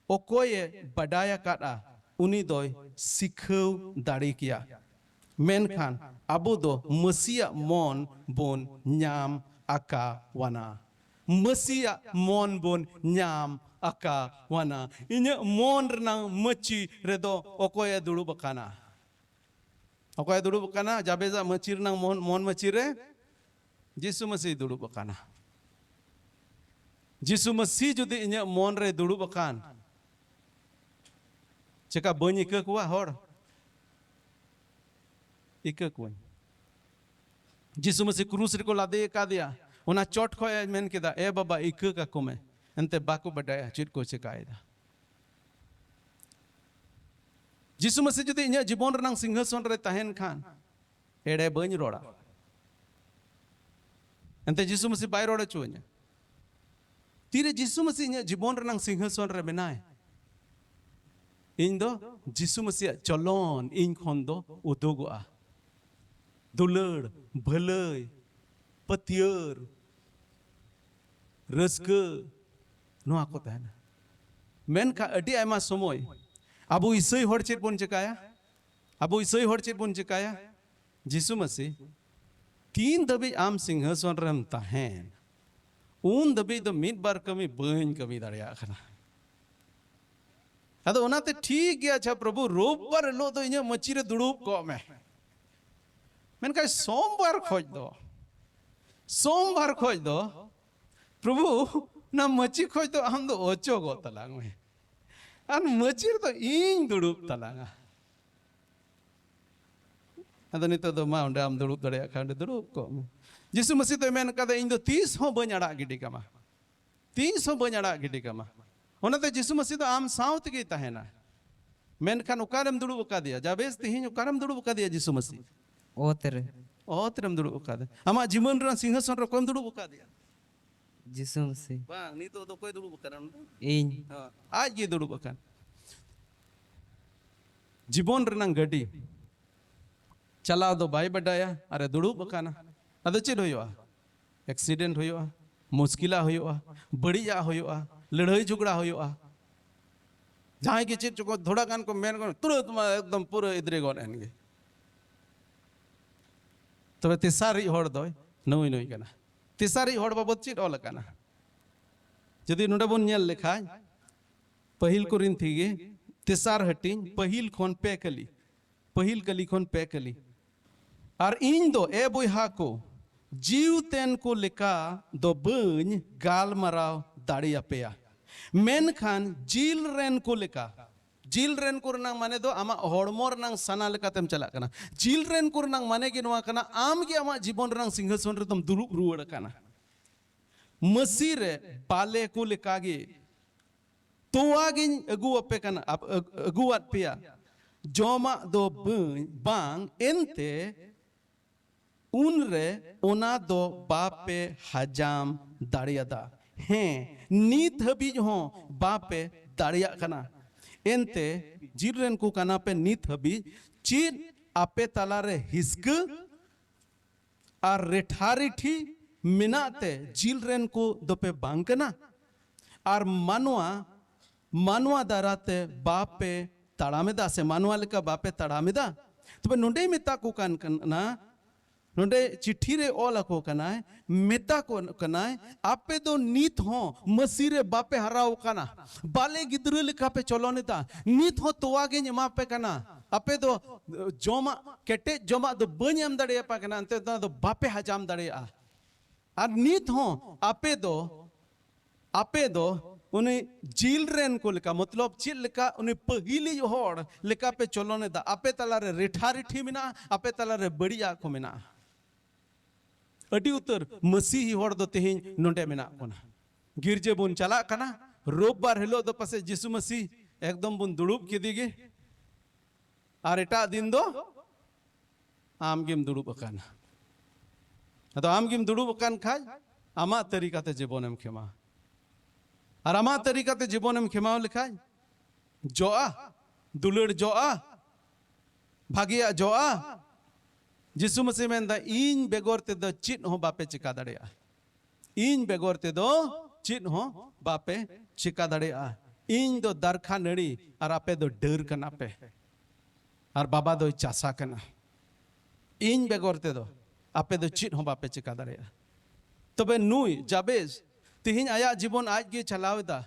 ᱚᱠᱚᱭᱮ ᱵᱟᱰᱟᱭ ᱟᱠᱟᱫᱼᱟ, ᱩᱱᱤ ᱫᱚᱭ ᱥᱤᱠᱷᱟᱹᱣ ᱫᱟᱲᱮ ᱠᱮᱭᱟ᱾ ᱢᱮᱱᱠᱷᱟᱱ ᱟᱵᱚ ᱫᱚ ᱢᱟᱹᱥᱤᱭᱟᱜ ᱢᱚᱱ ᱵᱚᱱ ᱧᱟᱢ ᱟᱠᱟᱣᱟᱱᱟ᱾ ᱢᱟᱹᱥᱤᱭᱟᱜ ᱢᱚᱱ ᱵᱚᱱ ᱧᱟᱢ ᱟᱠᱟᱣᱟᱱᱟ᱾ ᱤᱧᱟᱹᱜ ᱢᱚᱱ ᱨᱮᱱᱟᱝ ᱢᱟᱹᱪᱤ ᱨᱮᱫᱚ ᱚᱠᱚᱭᱮ ᱫᱩᱲᱩᱵ ᱟᱠᱟᱱᱟ? ᱚᱠᱚᱭᱮ ᱫᱩᱲᱩᱵ ᱟᱠᱟᱱᱟ ᱡᱟᱵᱮᱡᱟᱜ ᱢᱟᱹᱪᱤ ᱨᱮᱱᱟᱝ ᱢᱚᱱ, ᱢᱚᱱ ᱢᱟᱹᱪᱤ ᱨᱮ? ᱡᱤᱥᱩ ᱢᱟᱹᱥᱤ ᱫᱩᱲᱩᱵ ᱟᱠᱟᱱᱟ᱾ ᱡᱤᱥᱩ ᱢᱟᱹᱥᱤ ᱡᱩᱫᱤ ᱤᱧᱟᱹᱜ ᱢᱚᱱ ᱨᱮ ᱫᱩᱲᱩᱵ ᱟᱠᱟᱱ, ᱪᱮᱠᱟ ᱵᱟᱹᱧ ᱤᱠᱟᱹ ᱠᱚᱣᱟ ᱦᱚᱲ? ᱤᱠᱟᱹ ᱠᱚᱣᱟᱧ᱾ ᱡᱤᱥᱩ ᱢᱟᱹᱥᱤ ᱠᱨᱩᱥ ᱨᱮᱠᱚ ᱞᱟᱫᱮ ᱟᱠᱟᱫᱮᱭᱟ, ᱚᱱᱟ ᱪᱚᱴ ᱠᱷᱚᱡ ᱮ ᱢᱮᱱ ᱠᱮᱫᱟ, "ᱮ ᱵᱟᱵᱟ, ᱤᱠᱟᱹ ᱠᱟᱠᱚ ᱢᱮ", ᱮᱱᱛᱮ ᱵᱟᱠᱚ ᱵᱟᱰᱟᱭᱟ ᱪᱮᱫ ᱠᱚ ᱪᱮᱠᱟᱭᱮᱫᱟ᱾ ᱡᱤᱥᱩ ᱢᱟᱹᱥᱤ ᱡᱩᱫᱤ ᱤᱧᱟᱹᱜ ᱡᱤᱵᱚᱱ ᱨᱮᱱᱟᱝ ᱥᱤᱝᱦᱟᱥᱚᱱ ᱨᱮ ᱛᱟᱦᱮᱱ ᱠᱷᱟᱱ, ᱮᱲᱮ ᱵᱟᱹᱧ ᱨᱚᱲᱟ᱾ ᱮᱱᱛᱮ ᱡᱤᱥᱩ ᱢᱟᱹᱥᱤ ᱵᱟᱭ ᱨᱚᱲ ᱦᱚᱪᱚᱣᱟᱹᱧᱟ᱾ ᱛᱤᱨᱮ ᱡᱤᱥᱩ ᱢᱟᱹᱥᱤ ᱤᱧᱟᱹᱜ ᱡᱤᱵᱚᱱ ᱨᱮᱱᱟᱝ ᱥᱤᱝᱦᱟᱥᱚᱱ ᱨᱮ ᱢᱮᱱᱟᱭ, ᱤᱧ ᱫᱚ ᱡᱤᱥᱩ ᱢᱟᱹᱥᱤᱭᱟᱜ ᱪᱚᱞᱚᱱ ᱤᱧ ᱠᱷᱚᱱ ᱫᱚ ᱩᱫᱩᱜᱚᱜᱼᱟ᱾ ᱫᱩᱞᱟᱹᱲ, ᱵᱷᱟᱹᱞᱟᱹᱭ, ᱯᱟᱹᱛᱭᱟᱹᱨ, ᱨᱟᱹᱥᱠᱟᱹ, ᱱᱚᱣᱟ ᱠᱚ ᱛᱟᱦᱮᱱᱟ᱾ ᱢᱮᱱᱠᱷᱟᱱ ᱟᱹᱰᱤ ᱟᱭᱢᱟ ᱥᱚᱢᱚᱭ ᱟᱵᱚ ᱤᱥᱟᱹᱭ ᱦᱚᱲ ᱪᱮᱫ ᱵᱚᱱ ᱪᱮᱠᱟᱭᱟ? ᱟᱵᱚ ᱤᱥᱟᱹᱭ ᱦᱚᱲ ᱪᱮᱫ ᱵᱚᱱ ᱪᱮᱠᱟᱭᱟ? ᱡᱤᱥᱩ ᱢᱟᱹᱥᱤ, ᱛᱤᱱ ᱫᱷᱟᱹᱵᱤᱡ ᱟᱢ ᱥᱤᱝᱦᱟᱥᱚᱱ ᱨᱮᱢ ᱛᱟᱦᱮᱱ, ᱩᱱ ᱫᱷᱟᱹᱵᱤᱡ ᱫᱚ ᱢᱤᱫ ᱵᱟᱨ ᱠᱟᱹᱢᱤ ᱵᱟᱹᱧ ᱠᱟᱹᱢᱤ ᱫᱟᱲᱮᱭᱟᱜ ᱠᱟᱱᱟ᱾ ᱟᱫᱚ ᱚᱱᱟᱛᱮ ᱴᱷᱤᱠ ᱜᱮᱭᱟ, ᱟᱪᱪᱷᱟ ᱯᱨᱚᱵᱷᱩ, ᱨᱳᱵᱵᱟᱨ ᱦᱤᱞᱳᱜ ᱫᱚ ᱤᱧᱟᱹᱜ ᱢᱟᱹᱪᱤ ᱨᱮ ᱫᱩᱲᱩᱵ ᱠᱚᱜ ᱢᱮ᱾ ᱢᱮᱱᱠᱷᱟᱱ ᱥᱳᱢᱵᱟᱨ ᱠᱷᱚᱡ ᱫᱚ, ᱥᱳᱢᱵᱟᱨ ᱠᱷᱚᱡ ᱫᱚ ᱯᱨᱚᱵᱷᱩ, ᱚᱱᱟ ᱢᱟᱹᱪᱤ ᱠᱷᱚᱡ ᱫᱚ ᱟᱢ ᱫᱚ ᱚᱪᱚᱜᱚᱜ ᱛᱟᱞᱟᱝ ᱢᱮ, ᱟᱨ ᱢᱟᱹᱪᱤ ᱨᱮᱫᱚ ᱤᱧ ᱫᱩᱲᱩᱵ ᱛᱟᱞᱟᱝᱟ᱾ ᱟᱫᱚ ᱱᱤᱛᱚᱜ ᱫᱚ ᱢᱟ, ᱚᱸᱰᱮ ᱟᱢ ᱫᱩᱲᱩᱵ ᱫᱟᱲᱮᱭᱟᱜ ᱠᱷᱟᱱ ᱚᱸᱰᱮ ᱫᱩᱲᱩᱵ ᱠᱚᱜ ᱢᱮ᱾ ᱡᱤᱥᱩ ᱢᱟᱹᱥᱤ ᱫᱚᱭ ᱢᱮᱱ ᱠᱟᱫᱟ, "ᱤᱧ ᱫᱚ ᱛᱤᱥ ᱦᱚᱸ ᱵᱟᱹᱧ ᱟᱲᱟᱜ ᱜᱤᱰᱤ ᱠᱟᱢᱟ, ᱛᱤᱥ ᱦᱚᱸ ᱵᱟᱹᱧ ᱟᱲᱟᱜ ᱜᱤᱰᱤ ᱠᱟᱢᱟ᱾" ᱚᱱᱟᱛᱮ ᱡᱤᱥᱩ ᱢᱟᱹᱥᱤ ᱫᱚ ᱟᱢ ᱥᱟᱶ ᱛᱮᱜᱮᱭ ᱛᱟᱦᱮᱱᱟ᱾ ᱢᱮᱱᱠᱷᱟᱱ ᱚᱠᱟᱨᱮᱢ ᱫᱩᱲᱩᱵ ᱟᱠᱟᱫᱮᱭᱟ? ᱡᱟᱵᱮᱥ, ᱛᱤᱦᱤᱧ ᱚᱠᱟᱨᱮᱢ ᱫᱩᱲᱩᱵ ᱟᱠᱟᱫᱮᱭᱟ ᱡᱤᱥᱩ ᱢᱟᱹᱥᱤ? ᱚᱛ ᱨᱮ᱾ ᱚᱛ ᱨᱮᱢ ᱫᱩᱲᱩᱵ ᱟᱠᱟᱫᱮ᱾ ᱟᱢᱟᱜ ᱡᱤᱵᱚᱱ ᱨᱮᱱᱟᱜ ᱥᱤᱝᱦᱟᱥᱚᱱ ᱨᱮ ᱚᱠᱚᱭᱮᱢ ᱫᱩᱲᱩᱵ ᱟᱠᱟᱫᱮᱭᱟ? ᱡᱤᱥᱩ ᱢᱟᱹᱥᱤ᱾ ᱵᱟᱝ, ᱱᱤᱛᱚᱜ ᱫᱚ ᱚᱠᱚᱭ ᱫᱩᱲᱩᱵ ᱟᱠᱟᱱᱟ ᱚᱸᱰᱮ? ᱤᱧ᱾ ᱦᱮᱸ, ᱟᱡ ᱜᱮ ᱫᱩᱲᱩᱵ ᱟᱠᱟᱱ᱾ ᱡᱤᱵᱚᱱ ᱨᱮᱱᱟᱝ ᱜᱟᱹᱰᱤ ᱪᱟᱞᱟᱣ ᱫᱚ ᱵᱟᱭ ᱵᱟᱰᱟᱭᱟ, ᱟᱨᱮ ᱫᱩᱲᱩᱵ ᱟᱠᱟᱱᱟ᱾ ᱟᱫᱚ ᱪᱮᱫ ᱦᱩᱭᱩᱜᱼᱟ? ᱮᱠᱥᱤᱰᱮᱱᱴ ᱦᱩᱭᱩᱜᱼᱟ, ᱢᱩᱥᱠᱤᱞᱟᱜ ᱦᱩᱭᱩᱜᱼᱟ, ᱵᱟᱹᱲᱤᱡᱟᱜ ᱦᱩᱭᱩᱜᱼᱟ, ᱞᱟᱹᱲᱦᱟᱹᱭ ᱡᱷᱚᱜᱽᱲᱟ ᱦᱩᱭᱩᱜᱼᱟ᱾ ᱡᱟᱦᱟᱸᱭ ᱜᱮ ᱪᱮᱫ ᱪᱚᱠᱚ ᱛᱷᱚᱲᱟ ᱜᱟᱱ ᱠᱚ ᱢᱮᱱ ᱜᱚᱫ, ᱛᱩᱨᱟᱹᱛ ᱢᱟ ᱮᱠᱫᱚᱢ ᱯᱩᱨᱟᱹ ᱮᱫᱽᱨᱮ ᱜᱚᱫ ᱮᱱ ᱜᱮ᱾ ᱛᱚᱵᱮ ᱛᱮᱥᱟᱨᱤᱡ ᱦᱚᱲ ᱫᱚᱭ ᱱᱩᱭ ᱱᱩᱭ ᱠᱟᱱᱟ᱾ ᱛᱮᱥᱟᱨᱤᱡ ᱦᱚᱲ ᱵᱟᱵᱚᱫ ᱪᱮᱫ ᱚᱞ ᱟᱠᱟᱱᱟ? ᱡᱩᱫᱤ ᱱᱚᱰᱮ ᱵᱚᱱ ᱧᱮᱞ ᱞᱮᱠᱷᱟᱱ, ᱯᱟᱹᱦᱤᱞ ᱠᱚᱨᱤᱱᱛᱷᱤ ᱜᱮ, ᱛᱮᱥᱟᱨ ᱦᱟᱹᱴᱤᱧ, ᱯᱟᱹᱦᱤᱞ ᱠᱷᱚᱱ ᱯᱮ ᱠᱟᱹᱞᱤ, ᱯᱟᱹᱦᱤᱞ ᱠᱟᱹᱞᱤ ᱠᱷᱚᱱ ᱯᱮ ᱠᱟᱹᱞᱤ᱾ ᱟᱨ ᱤᱧ ᱫᱚ, ᱮ ᱵᱚᱭᱦᱟ ᱠᱚ, ᱡᱤᱣ ᱛᱮᱱ ᱠᱚ ᱞᱮᱠᱟ ᱫᱚ ᱵᱟᱹᱧ ᱜᱟᱞᱢᱟᱨᱟᱣ ᱫᱟᱲᱮᱭᱟᱯᱮᱭᱟ, ᱢᱮᱱᱠᱷᱟᱱ ᱡᱤᱞ ᱨᱮᱱ ᱠᱚ ᱞᱮᱠᱟ᱾ ᱡᱤᱞ ᱨᱮᱱ ᱠᱚ ᱨᱮᱱᱟᱜ ᱢᱟᱱᱮ ᱫᱚ ᱟᱢᱟᱜ ᱦᱚᱲᱢᱚ ᱨᱮᱱᱟᱜ ᱥᱟᱱᱟ ᱞᱮᱠᱟᱛᱮᱢ ᱪᱟᱞᱟᱜ ᱠᱟᱱᱟ᱾ ᱡᱤᱞ ᱨᱮᱱ ᱠᱚ ᱨᱮᱱᱟᱜ ᱢᱟᱱᱮ ᱜᱮ ᱱᱚᱣᱟ ᱠᱟᱱᱟ, ᱟᱢ ᱜᱮ ᱟᱢᱟᱜ ᱡᱤᱵᱚᱱ ᱨᱮᱱᱟᱜ ᱥᱤᱝᱦᱟᱥᱚᱱ ᱨᱮᱫᱚᱢ ᱫᱩᱲᱩᱵ ᱨᱩᱣᱟᱹᱲ ᱟᱠᱟᱱᱟ᱾ ᱢᱟᱹᱥᱤ ᱨᱮ ᱵᱟᱞᱮ ᱠᱚ ᱞᱮᱠᱟᱜᱮ ᱛᱚᱣᱟ ᱜᱤᱧ ᱟᱹᱜᱩ ᱟᱯᱮ ᱠᱟᱱᱟ, ᱟᱯ-, ᱟᱹᱜ-, ᱟᱹᱜᱩᱣᱟᱫ ᱯᱮᱭᱟ, ᱡᱚᱢᱟᱜ ᱫᱚ ᱵᱟᱹᱧ, ᱵᱟᱝ, ᱮᱱᱛᱮ ᱩᱱᱨᱮ ᱚᱱᱟ ᱫᱚ ᱵᱟᱯᱮ ᱦᱟᱡᱟᱢ ᱫᱟᱲᱮᱭᱟᱫᱟ᱾ ᱦᱮᱸ, ᱱᱤᱛ ᱦᱟᱹᱵᱤᱡ ᱦᱚᱸ ᱵᱟᱯᱮ ᱫᱟᱲᱮᱭᱟᱜ ᱠᱟᱱᱟ᱾ ᱮᱱᱛᱮ ᱡᱤᱞ ᱨᱮᱱ ᱠᱚ ᱠᱟᱱᱟ ᱯᱮ ᱱᱤᱛ ᱦᱟᱹᱵᱤᱡ, ᱪᱮᱫ ᱟᱯᱮ ᱛᱟᱞᱟᱨᱮ ᱦᱤᱥᱠᱟᱹ ᱟᱨ ᱨᱮᱴᱷᱟ ᱨᱮᱴᱷᱤ ᱢᱮᱱᱟᱜ ᱛᱮ ᱡᱤᱞ ᱨᱮᱱ ᱠᱚ ᱫᱚᱯᱮ ᱵᱟᱝ ᱠᱟᱱᱟ? ᱟᱨ ᱢᱟᱱᱣᱟ, ᱢᱟᱱᱣᱟ ᱫᱟᱨᱟᱛᱮ ᱵᱟᱯᱮ ᱛᱟᱲᱟᱢ ᱮᱫᱟ, ᱥᱮ ᱢᱟᱱᱣᱟ ᱞᱮᱠᱟ ᱵᱟᱯᱮ ᱛᱟᱲᱟᱢ ᱮᱫᱟ? ᱛᱚᱵᱮ ᱱᱚᱰᱮᱭ ᱢᱮᱛᱟ ᱠᱚ ᱠᱟᱱ ᱠᱟᱱᱟ, ᱱᱚᱰᱮ ᱪᱤᱴᱷᱤ ᱨᱮ ᱚᱞ ᱟᱠᱚ ᱠᱟᱱᱟᱭ, ᱢᱮᱛᱟ ᱠᱚ ᱠᱟᱱᱟᱭ, ᱟᱯᱮ ᱫᱚ ᱱᱤᱛ ᱦᱚᱸ ᱢᱟᱹᱥᱤ ᱨᱮ ᱵᱟᱯᱮ ᱦᱟᱨᱟᱣ ᱠᱟᱱᱟ, ᱵᱟᱞᱮ ᱜᱤᱫᱽᱨᱟᱹ ᱞᱮᱠᱟ ᱯᱮ ᱪᱚᱞᱚᱱ ᱮᱫᱟ᱾ ᱱᱤᱛ ᱦᱚᱸ ᱛᱚᱣᱟ ᱜᱮᱧ ᱮᱢᱟ ᱯᱮ ᱠᱟᱱᱟ, ᱟᱯᱮ ᱫᱚ ᱡᱚᱢᱟᱜ, ᱠᱮᱴᱮᱡ ᱡᱚᱢᱟᱜ ᱫᱚ ᱵᱟᱹᱧ ᱮᱢ ᱫᱟᱲᱮᱭᱟᱯᱮ ᱠᱟᱱᱟ, ᱮᱱᱛᱮ ᱚᱱᱟ ᱫᱚ ᱵᱟᱯᱮ ᱦᱟᱡᱟᱢ ᱫᱟᱲᱮᱭᱟᱜᱼᱟ᱾ ᱟᱨ ᱱᱤᱛ ᱦᱚᱸ ᱟᱯᱮ ᱫᱚ, ᱟᱯᱮ ᱫᱚ ᱩᱱᱤ ᱡᱤᱞ ᱨᱮᱱ ᱠᱚ ᱞᱮᱠᱟ, ᱢᱚᱛᱞᱚᱵ ᱪᱮᱫ ᱞᱮᱠᱟ ᱩᱱᱤ ᱯᱟᱹᱦᱤᱞᱤᱡ ᱦᱚᱲ ᱞᱮᱠᱟ ᱯᱮ ᱪᱚᱞᱚᱱ ᱮᱫᱟ᱾ ᱟᱯᱮ ᱛᱟᱞᱟᱨᱮ ᱨᱮᱴᱷᱟ ᱨᱮᱴᱷᱤ ᱢᱮᱱᱟᱜᱼᱟ, ᱟᱯᱮ ᱛᱟᱞᱟᱨᱮ ᱵᱟᱹᱲᱤᱡᱟᱜ ᱠᱚ ᱢᱮᱱᱟᱜᱼᱟ᱾ ᱟᱹᱰᱤ ᱩᱛᱟᱹᱨ ᱢᱟᱹᱥᱤᱦᱤ ᱦᱚᱲ ᱫᱚ ᱛᱮᱦᱮᱧ ᱱᱚᱰᱮ ᱢᱮᱱᱟᱜ ᱵᱚᱱᱟ᱾ ᱜᱤᱨᱡᱟᱹ ᱵᱚᱱ ᱪᱟᱞᱟᱜ ᱠᱟᱱᱟ, ᱨᱳᱵᱵᱟᱨ ᱦᱤᱞᱳᱜ ᱫᱚ ᱯᱟᱥᱮᱡ ᱡᱤᱥᱩ ᱢᱟᱹᱥᱤ ᱮᱠᱫᱚᱢ ᱵᱚᱱ ᱫᱩᱲᱩᱵ ᱠᱮᱫᱮ ᱜᱮ, ᱟᱨ ᱮᱴᱟᱜ ᱫᱤᱱ ᱫᱚ ᱟᱢ ᱜᱮᱢ ᱫᱩᱲᱩᱵ ᱟᱠᱟᱱᱟ᱾ ᱟᱫᱚ ᱟᱢ ᱜᱮᱢ ᱫᱩᱲᱩᱵ ᱟᱠᱟᱱ ᱠᱷᱟᱡ, ᱟᱢᱟᱜ ᱛᱟᱹᱨᱤᱠᱟᱛᱮ ᱡᱤᱵᱚᱱᱮᱢ ᱠᱷᱮᱢᱟᱣᱟ᱾ ᱟᱨ ᱟᱢᱟᱜ ᱛᱟᱹᱨᱤᱠᱟᱛᱮ ᱡᱤᱵᱚᱱᱮᱢ ᱠᱷᱮᱢᱟᱣ ᱞᱮᱠᱷᱟᱡ, ᱡᱚᱜᱼᱟ, ᱫᱩᱞᱟᱹᱲ ᱡᱚᱜᱼᱟ, ᱵᱷᱟᱜᱮᱭᱟᱜ ᱡᱚᱜᱼᱟ᱾ ᱡᱤᱥᱩ ᱢᱟᱹᱥᱤ ᱢᱮᱱᱫᱟ, ᱤᱧ ᱵᱮᱜᱚᱨ ᱛᱮᱫᱚ ᱪᱮᱫ ᱦᱚᱸ ᱵᱟᱯᱮ ᱪᱮᱠᱟ ᱫᱟᱲᱮᱭᱟᱜᱼᱟ᱾ ᱤᱧ ᱵᱮᱜᱚᱨ ᱛᱮᱫᱚ ᱪᱮᱫ ᱦᱚᱸ ᱵᱟᱯᱮ ᱪᱮᱠᱟ ᱫᱟᱲᱮᱭᱟᱜᱼᱟ᱾ ᱤᱧ ᱫᱚ ᱫᱟᱨᱠᱷᱟ ᱱᱟᱹᱲᱤ ᱟᱨ ᱟᱯᱮ ᱫᱚ ᱰᱟᱹᱨ ᱠᱟᱱᱟ ᱯᱮ, ᱟᱨ ᱵᱟᱵᱟ ᱫᱚᱭ ᱪᱟᱥᱟ ᱠᱟᱱᱟ᱾ ᱤᱧ ᱵᱮᱜᱚᱨ ᱛᱮᱫᱚ ᱟᱯᱮ ᱫᱚ ᱪᱮᱫ ᱦᱚᱸ ᱵᱟᱯᱮ ᱪᱮᱠᱟ ᱫᱟᱲᱮᱭᱟᱜᱼᱟ᱾ ᱛᱚᱵᱮ ᱱᱩᱭ ᱡᱟᱵᱮᱡᱽ ᱛᱮᱦᱮᱧ ᱟᱭᱟᱜ ᱡᱤᱵᱚᱱ ᱟᱡ ᱜᱮ ᱪᱟᱞᱟᱣ ᱮᱫᱟ᱾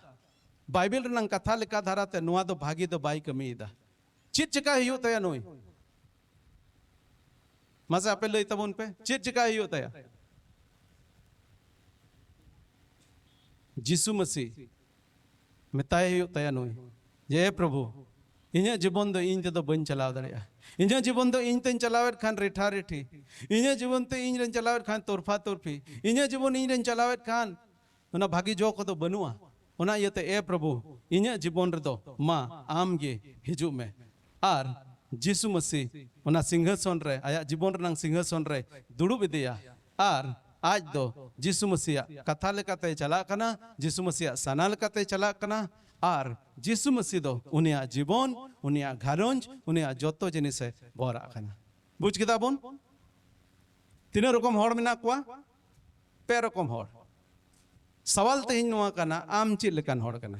ᱵᱟᱭᱵᱮᱞ ᱨᱮᱱᱟᱜ ᱠᱟᱛᱷᱟ ᱞᱮᱠᱟ ᱫᱷᱟᱨᱟᱛᱮ ᱱᱚᱣᱟ ᱫᱚ ᱵᱷᱟᱜᱮ ᱫᱚ ᱵᱟᱭ ᱠᱟᱹᱢᱤᱭᱮᱫᱟ᱾ ᱪᱮᱫ ᱪᱮᱠᱟᱭ ᱦᱩᱭᱩᱜ ᱛᱟᱭᱟ ᱱᱩᱭ? ᱢᱟᱥᱮ ᱟᱯᱮ ᱞᱟᱹᱭ ᱛᱟᱵᱚᱱ ᱯᱮ, ᱪᱮᱫ ᱪᱮᱠᱟᱭ ᱦᱩᱭᱩᱜ ᱛᱟᱭᱟ? ᱡᱤᱥᱩ ᱢᱟᱹᱥᱤ ᱢᱮᱛᱟᱭ ᱦᱩᱭᱩᱜ ᱛᱟᱭᱟ ᱱᱩᱭ, ᱡᱮ, "ᱮ ᱯᱨᱚᱵᱷᱩ, ᱤᱧᱟᱹᱜ ᱡᱤᱵᱚᱱ ᱫᱚ ᱤᱧ ᱛᱮᱫᱚ ᱵᱟᱹᱧ ᱪᱟᱞᱟᱣ ᱫᱟᱲᱮᱭᱟᱜᱼᱟ᱾ ᱤᱧᱟᱹᱜ ᱡᱤᱵᱚᱱ ᱫᱚ ᱤᱧ ᱛᱮᱧ ᱪᱟᱞᱟᱣᱮᱫ ᱠᱷᱟᱱ ᱨᱮᱴᱷᱟ ᱨᱮᱴᱷᱤ, ᱤᱧᱟᱹᱜ ᱡᱤᱵᱚᱱ ᱛᱮ ᱤᱧ ᱨᱮᱧ ᱪᱟᱞᱟᱣᱮᱫ ᱠᱷᱟᱱ ᱛᱚᱨᱯᱷᱟ ᱛᱚᱨᱯᱷᱤ, ᱤᱧᱟᱹᱜ ᱡᱤᱵᱚᱱ ᱤᱧ ᱨᱮᱧ ᱪᱟᱞᱟᱣᱮᱫ ᱠᱷᱟᱱ ᱚᱱᱟ ᱵᱷᱟᱹᱜᱤ ᱡᱚ ᱠᱚᱫᱚ ᱵᱟᱹᱱᱩᱜᱼᱟ᱾ ᱚᱱᱟ ᱤᱭᱟᱹᱛᱮ, ᱮ ᱯᱨᱚᱵᱷᱩ, ᱤᱧᱟᱹᱜ ᱡᱤᱵᱚᱱ ᱨᱮᱫᱚ ᱢᱟ ᱟᱢ ᱜᱮ ᱦᱤᱡᱩᱜ ᱢᱮ ᱟᱨ ᱡᱤᱥᱩ ᱢᱟᱹᱥᱤ ᱚᱱᱟ ᱥᱤᱝᱦᱟᱥᱚᱱ ᱨᱮ, ᱟᱭᱟᱜ ᱡᱤᱵᱚᱱ ᱨᱮᱱᱟᱜ ᱥᱤᱝᱦᱟᱥᱚᱱ ᱨᱮ ᱫᱩᱲᱩᱵ ᱤᱫᱤᱭᱟ ᱟᱨ ᱟᱡ ᱫᱚ ᱡᱤᱥᱩ ᱢᱟᱹᱥᱤᱭᱟᱜ ᱠᱟᱛᱷᱟ ᱞᱮᱠᱟᱛᱮᱭ ᱪᱟᱞᱟᱜ ᱠᱟᱱᱟ, ᱡᱤᱥᱩ ᱢᱟᱹᱥᱤᱭᱟᱜ ᱥᱟᱱᱟ ᱞᱮᱠᱟᱛᱮᱭ ᱪᱟᱞᱟᱜ ᱠᱟᱱᱟ ᱟᱨ ᱡᱤᱥᱩ ᱢᱟᱹᱥᱤ ᱫᱚ ᱩᱱᱤᱭᱟᱜ ᱡᱤᱵᱚᱱ, ᱩᱱᱤᱭᱟᱜ ᱜᱷᱟᱨᱚᱸᱡᱽ, ᱩᱱᱤᱭᱟᱜ ᱡᱚᱛᱚ ᱡᱤᱱᱤᱥᱮ ᱵᱚᱦᱨᱟᱜ ᱠᱟᱱᱟ᱾ ᱵᱩᱡᱽ ᱠᱮᱫᱟ ᱵᱚᱱ? ᱛᱤᱱᱟᱹᱜ ᱨᱚᱠᱚᱢ ᱦᱚᱲ ᱢᱮᱱᱟᱜ ᱠᱚᱣᱟ? ᱯᱮ ᱨᱚᱠᱚᱢ ᱦᱚᱲ᱾ ᱥᱟᱣᱟᱞ ᱛᱮᱦᱮᱧ ᱱᱚᱣᱟ ᱠᱟᱱᱟ, ᱟᱢ ᱪᱮᱫ ᱞᱮᱠᱟᱱ ᱦᱚᱲ ᱠᱟᱱᱟ?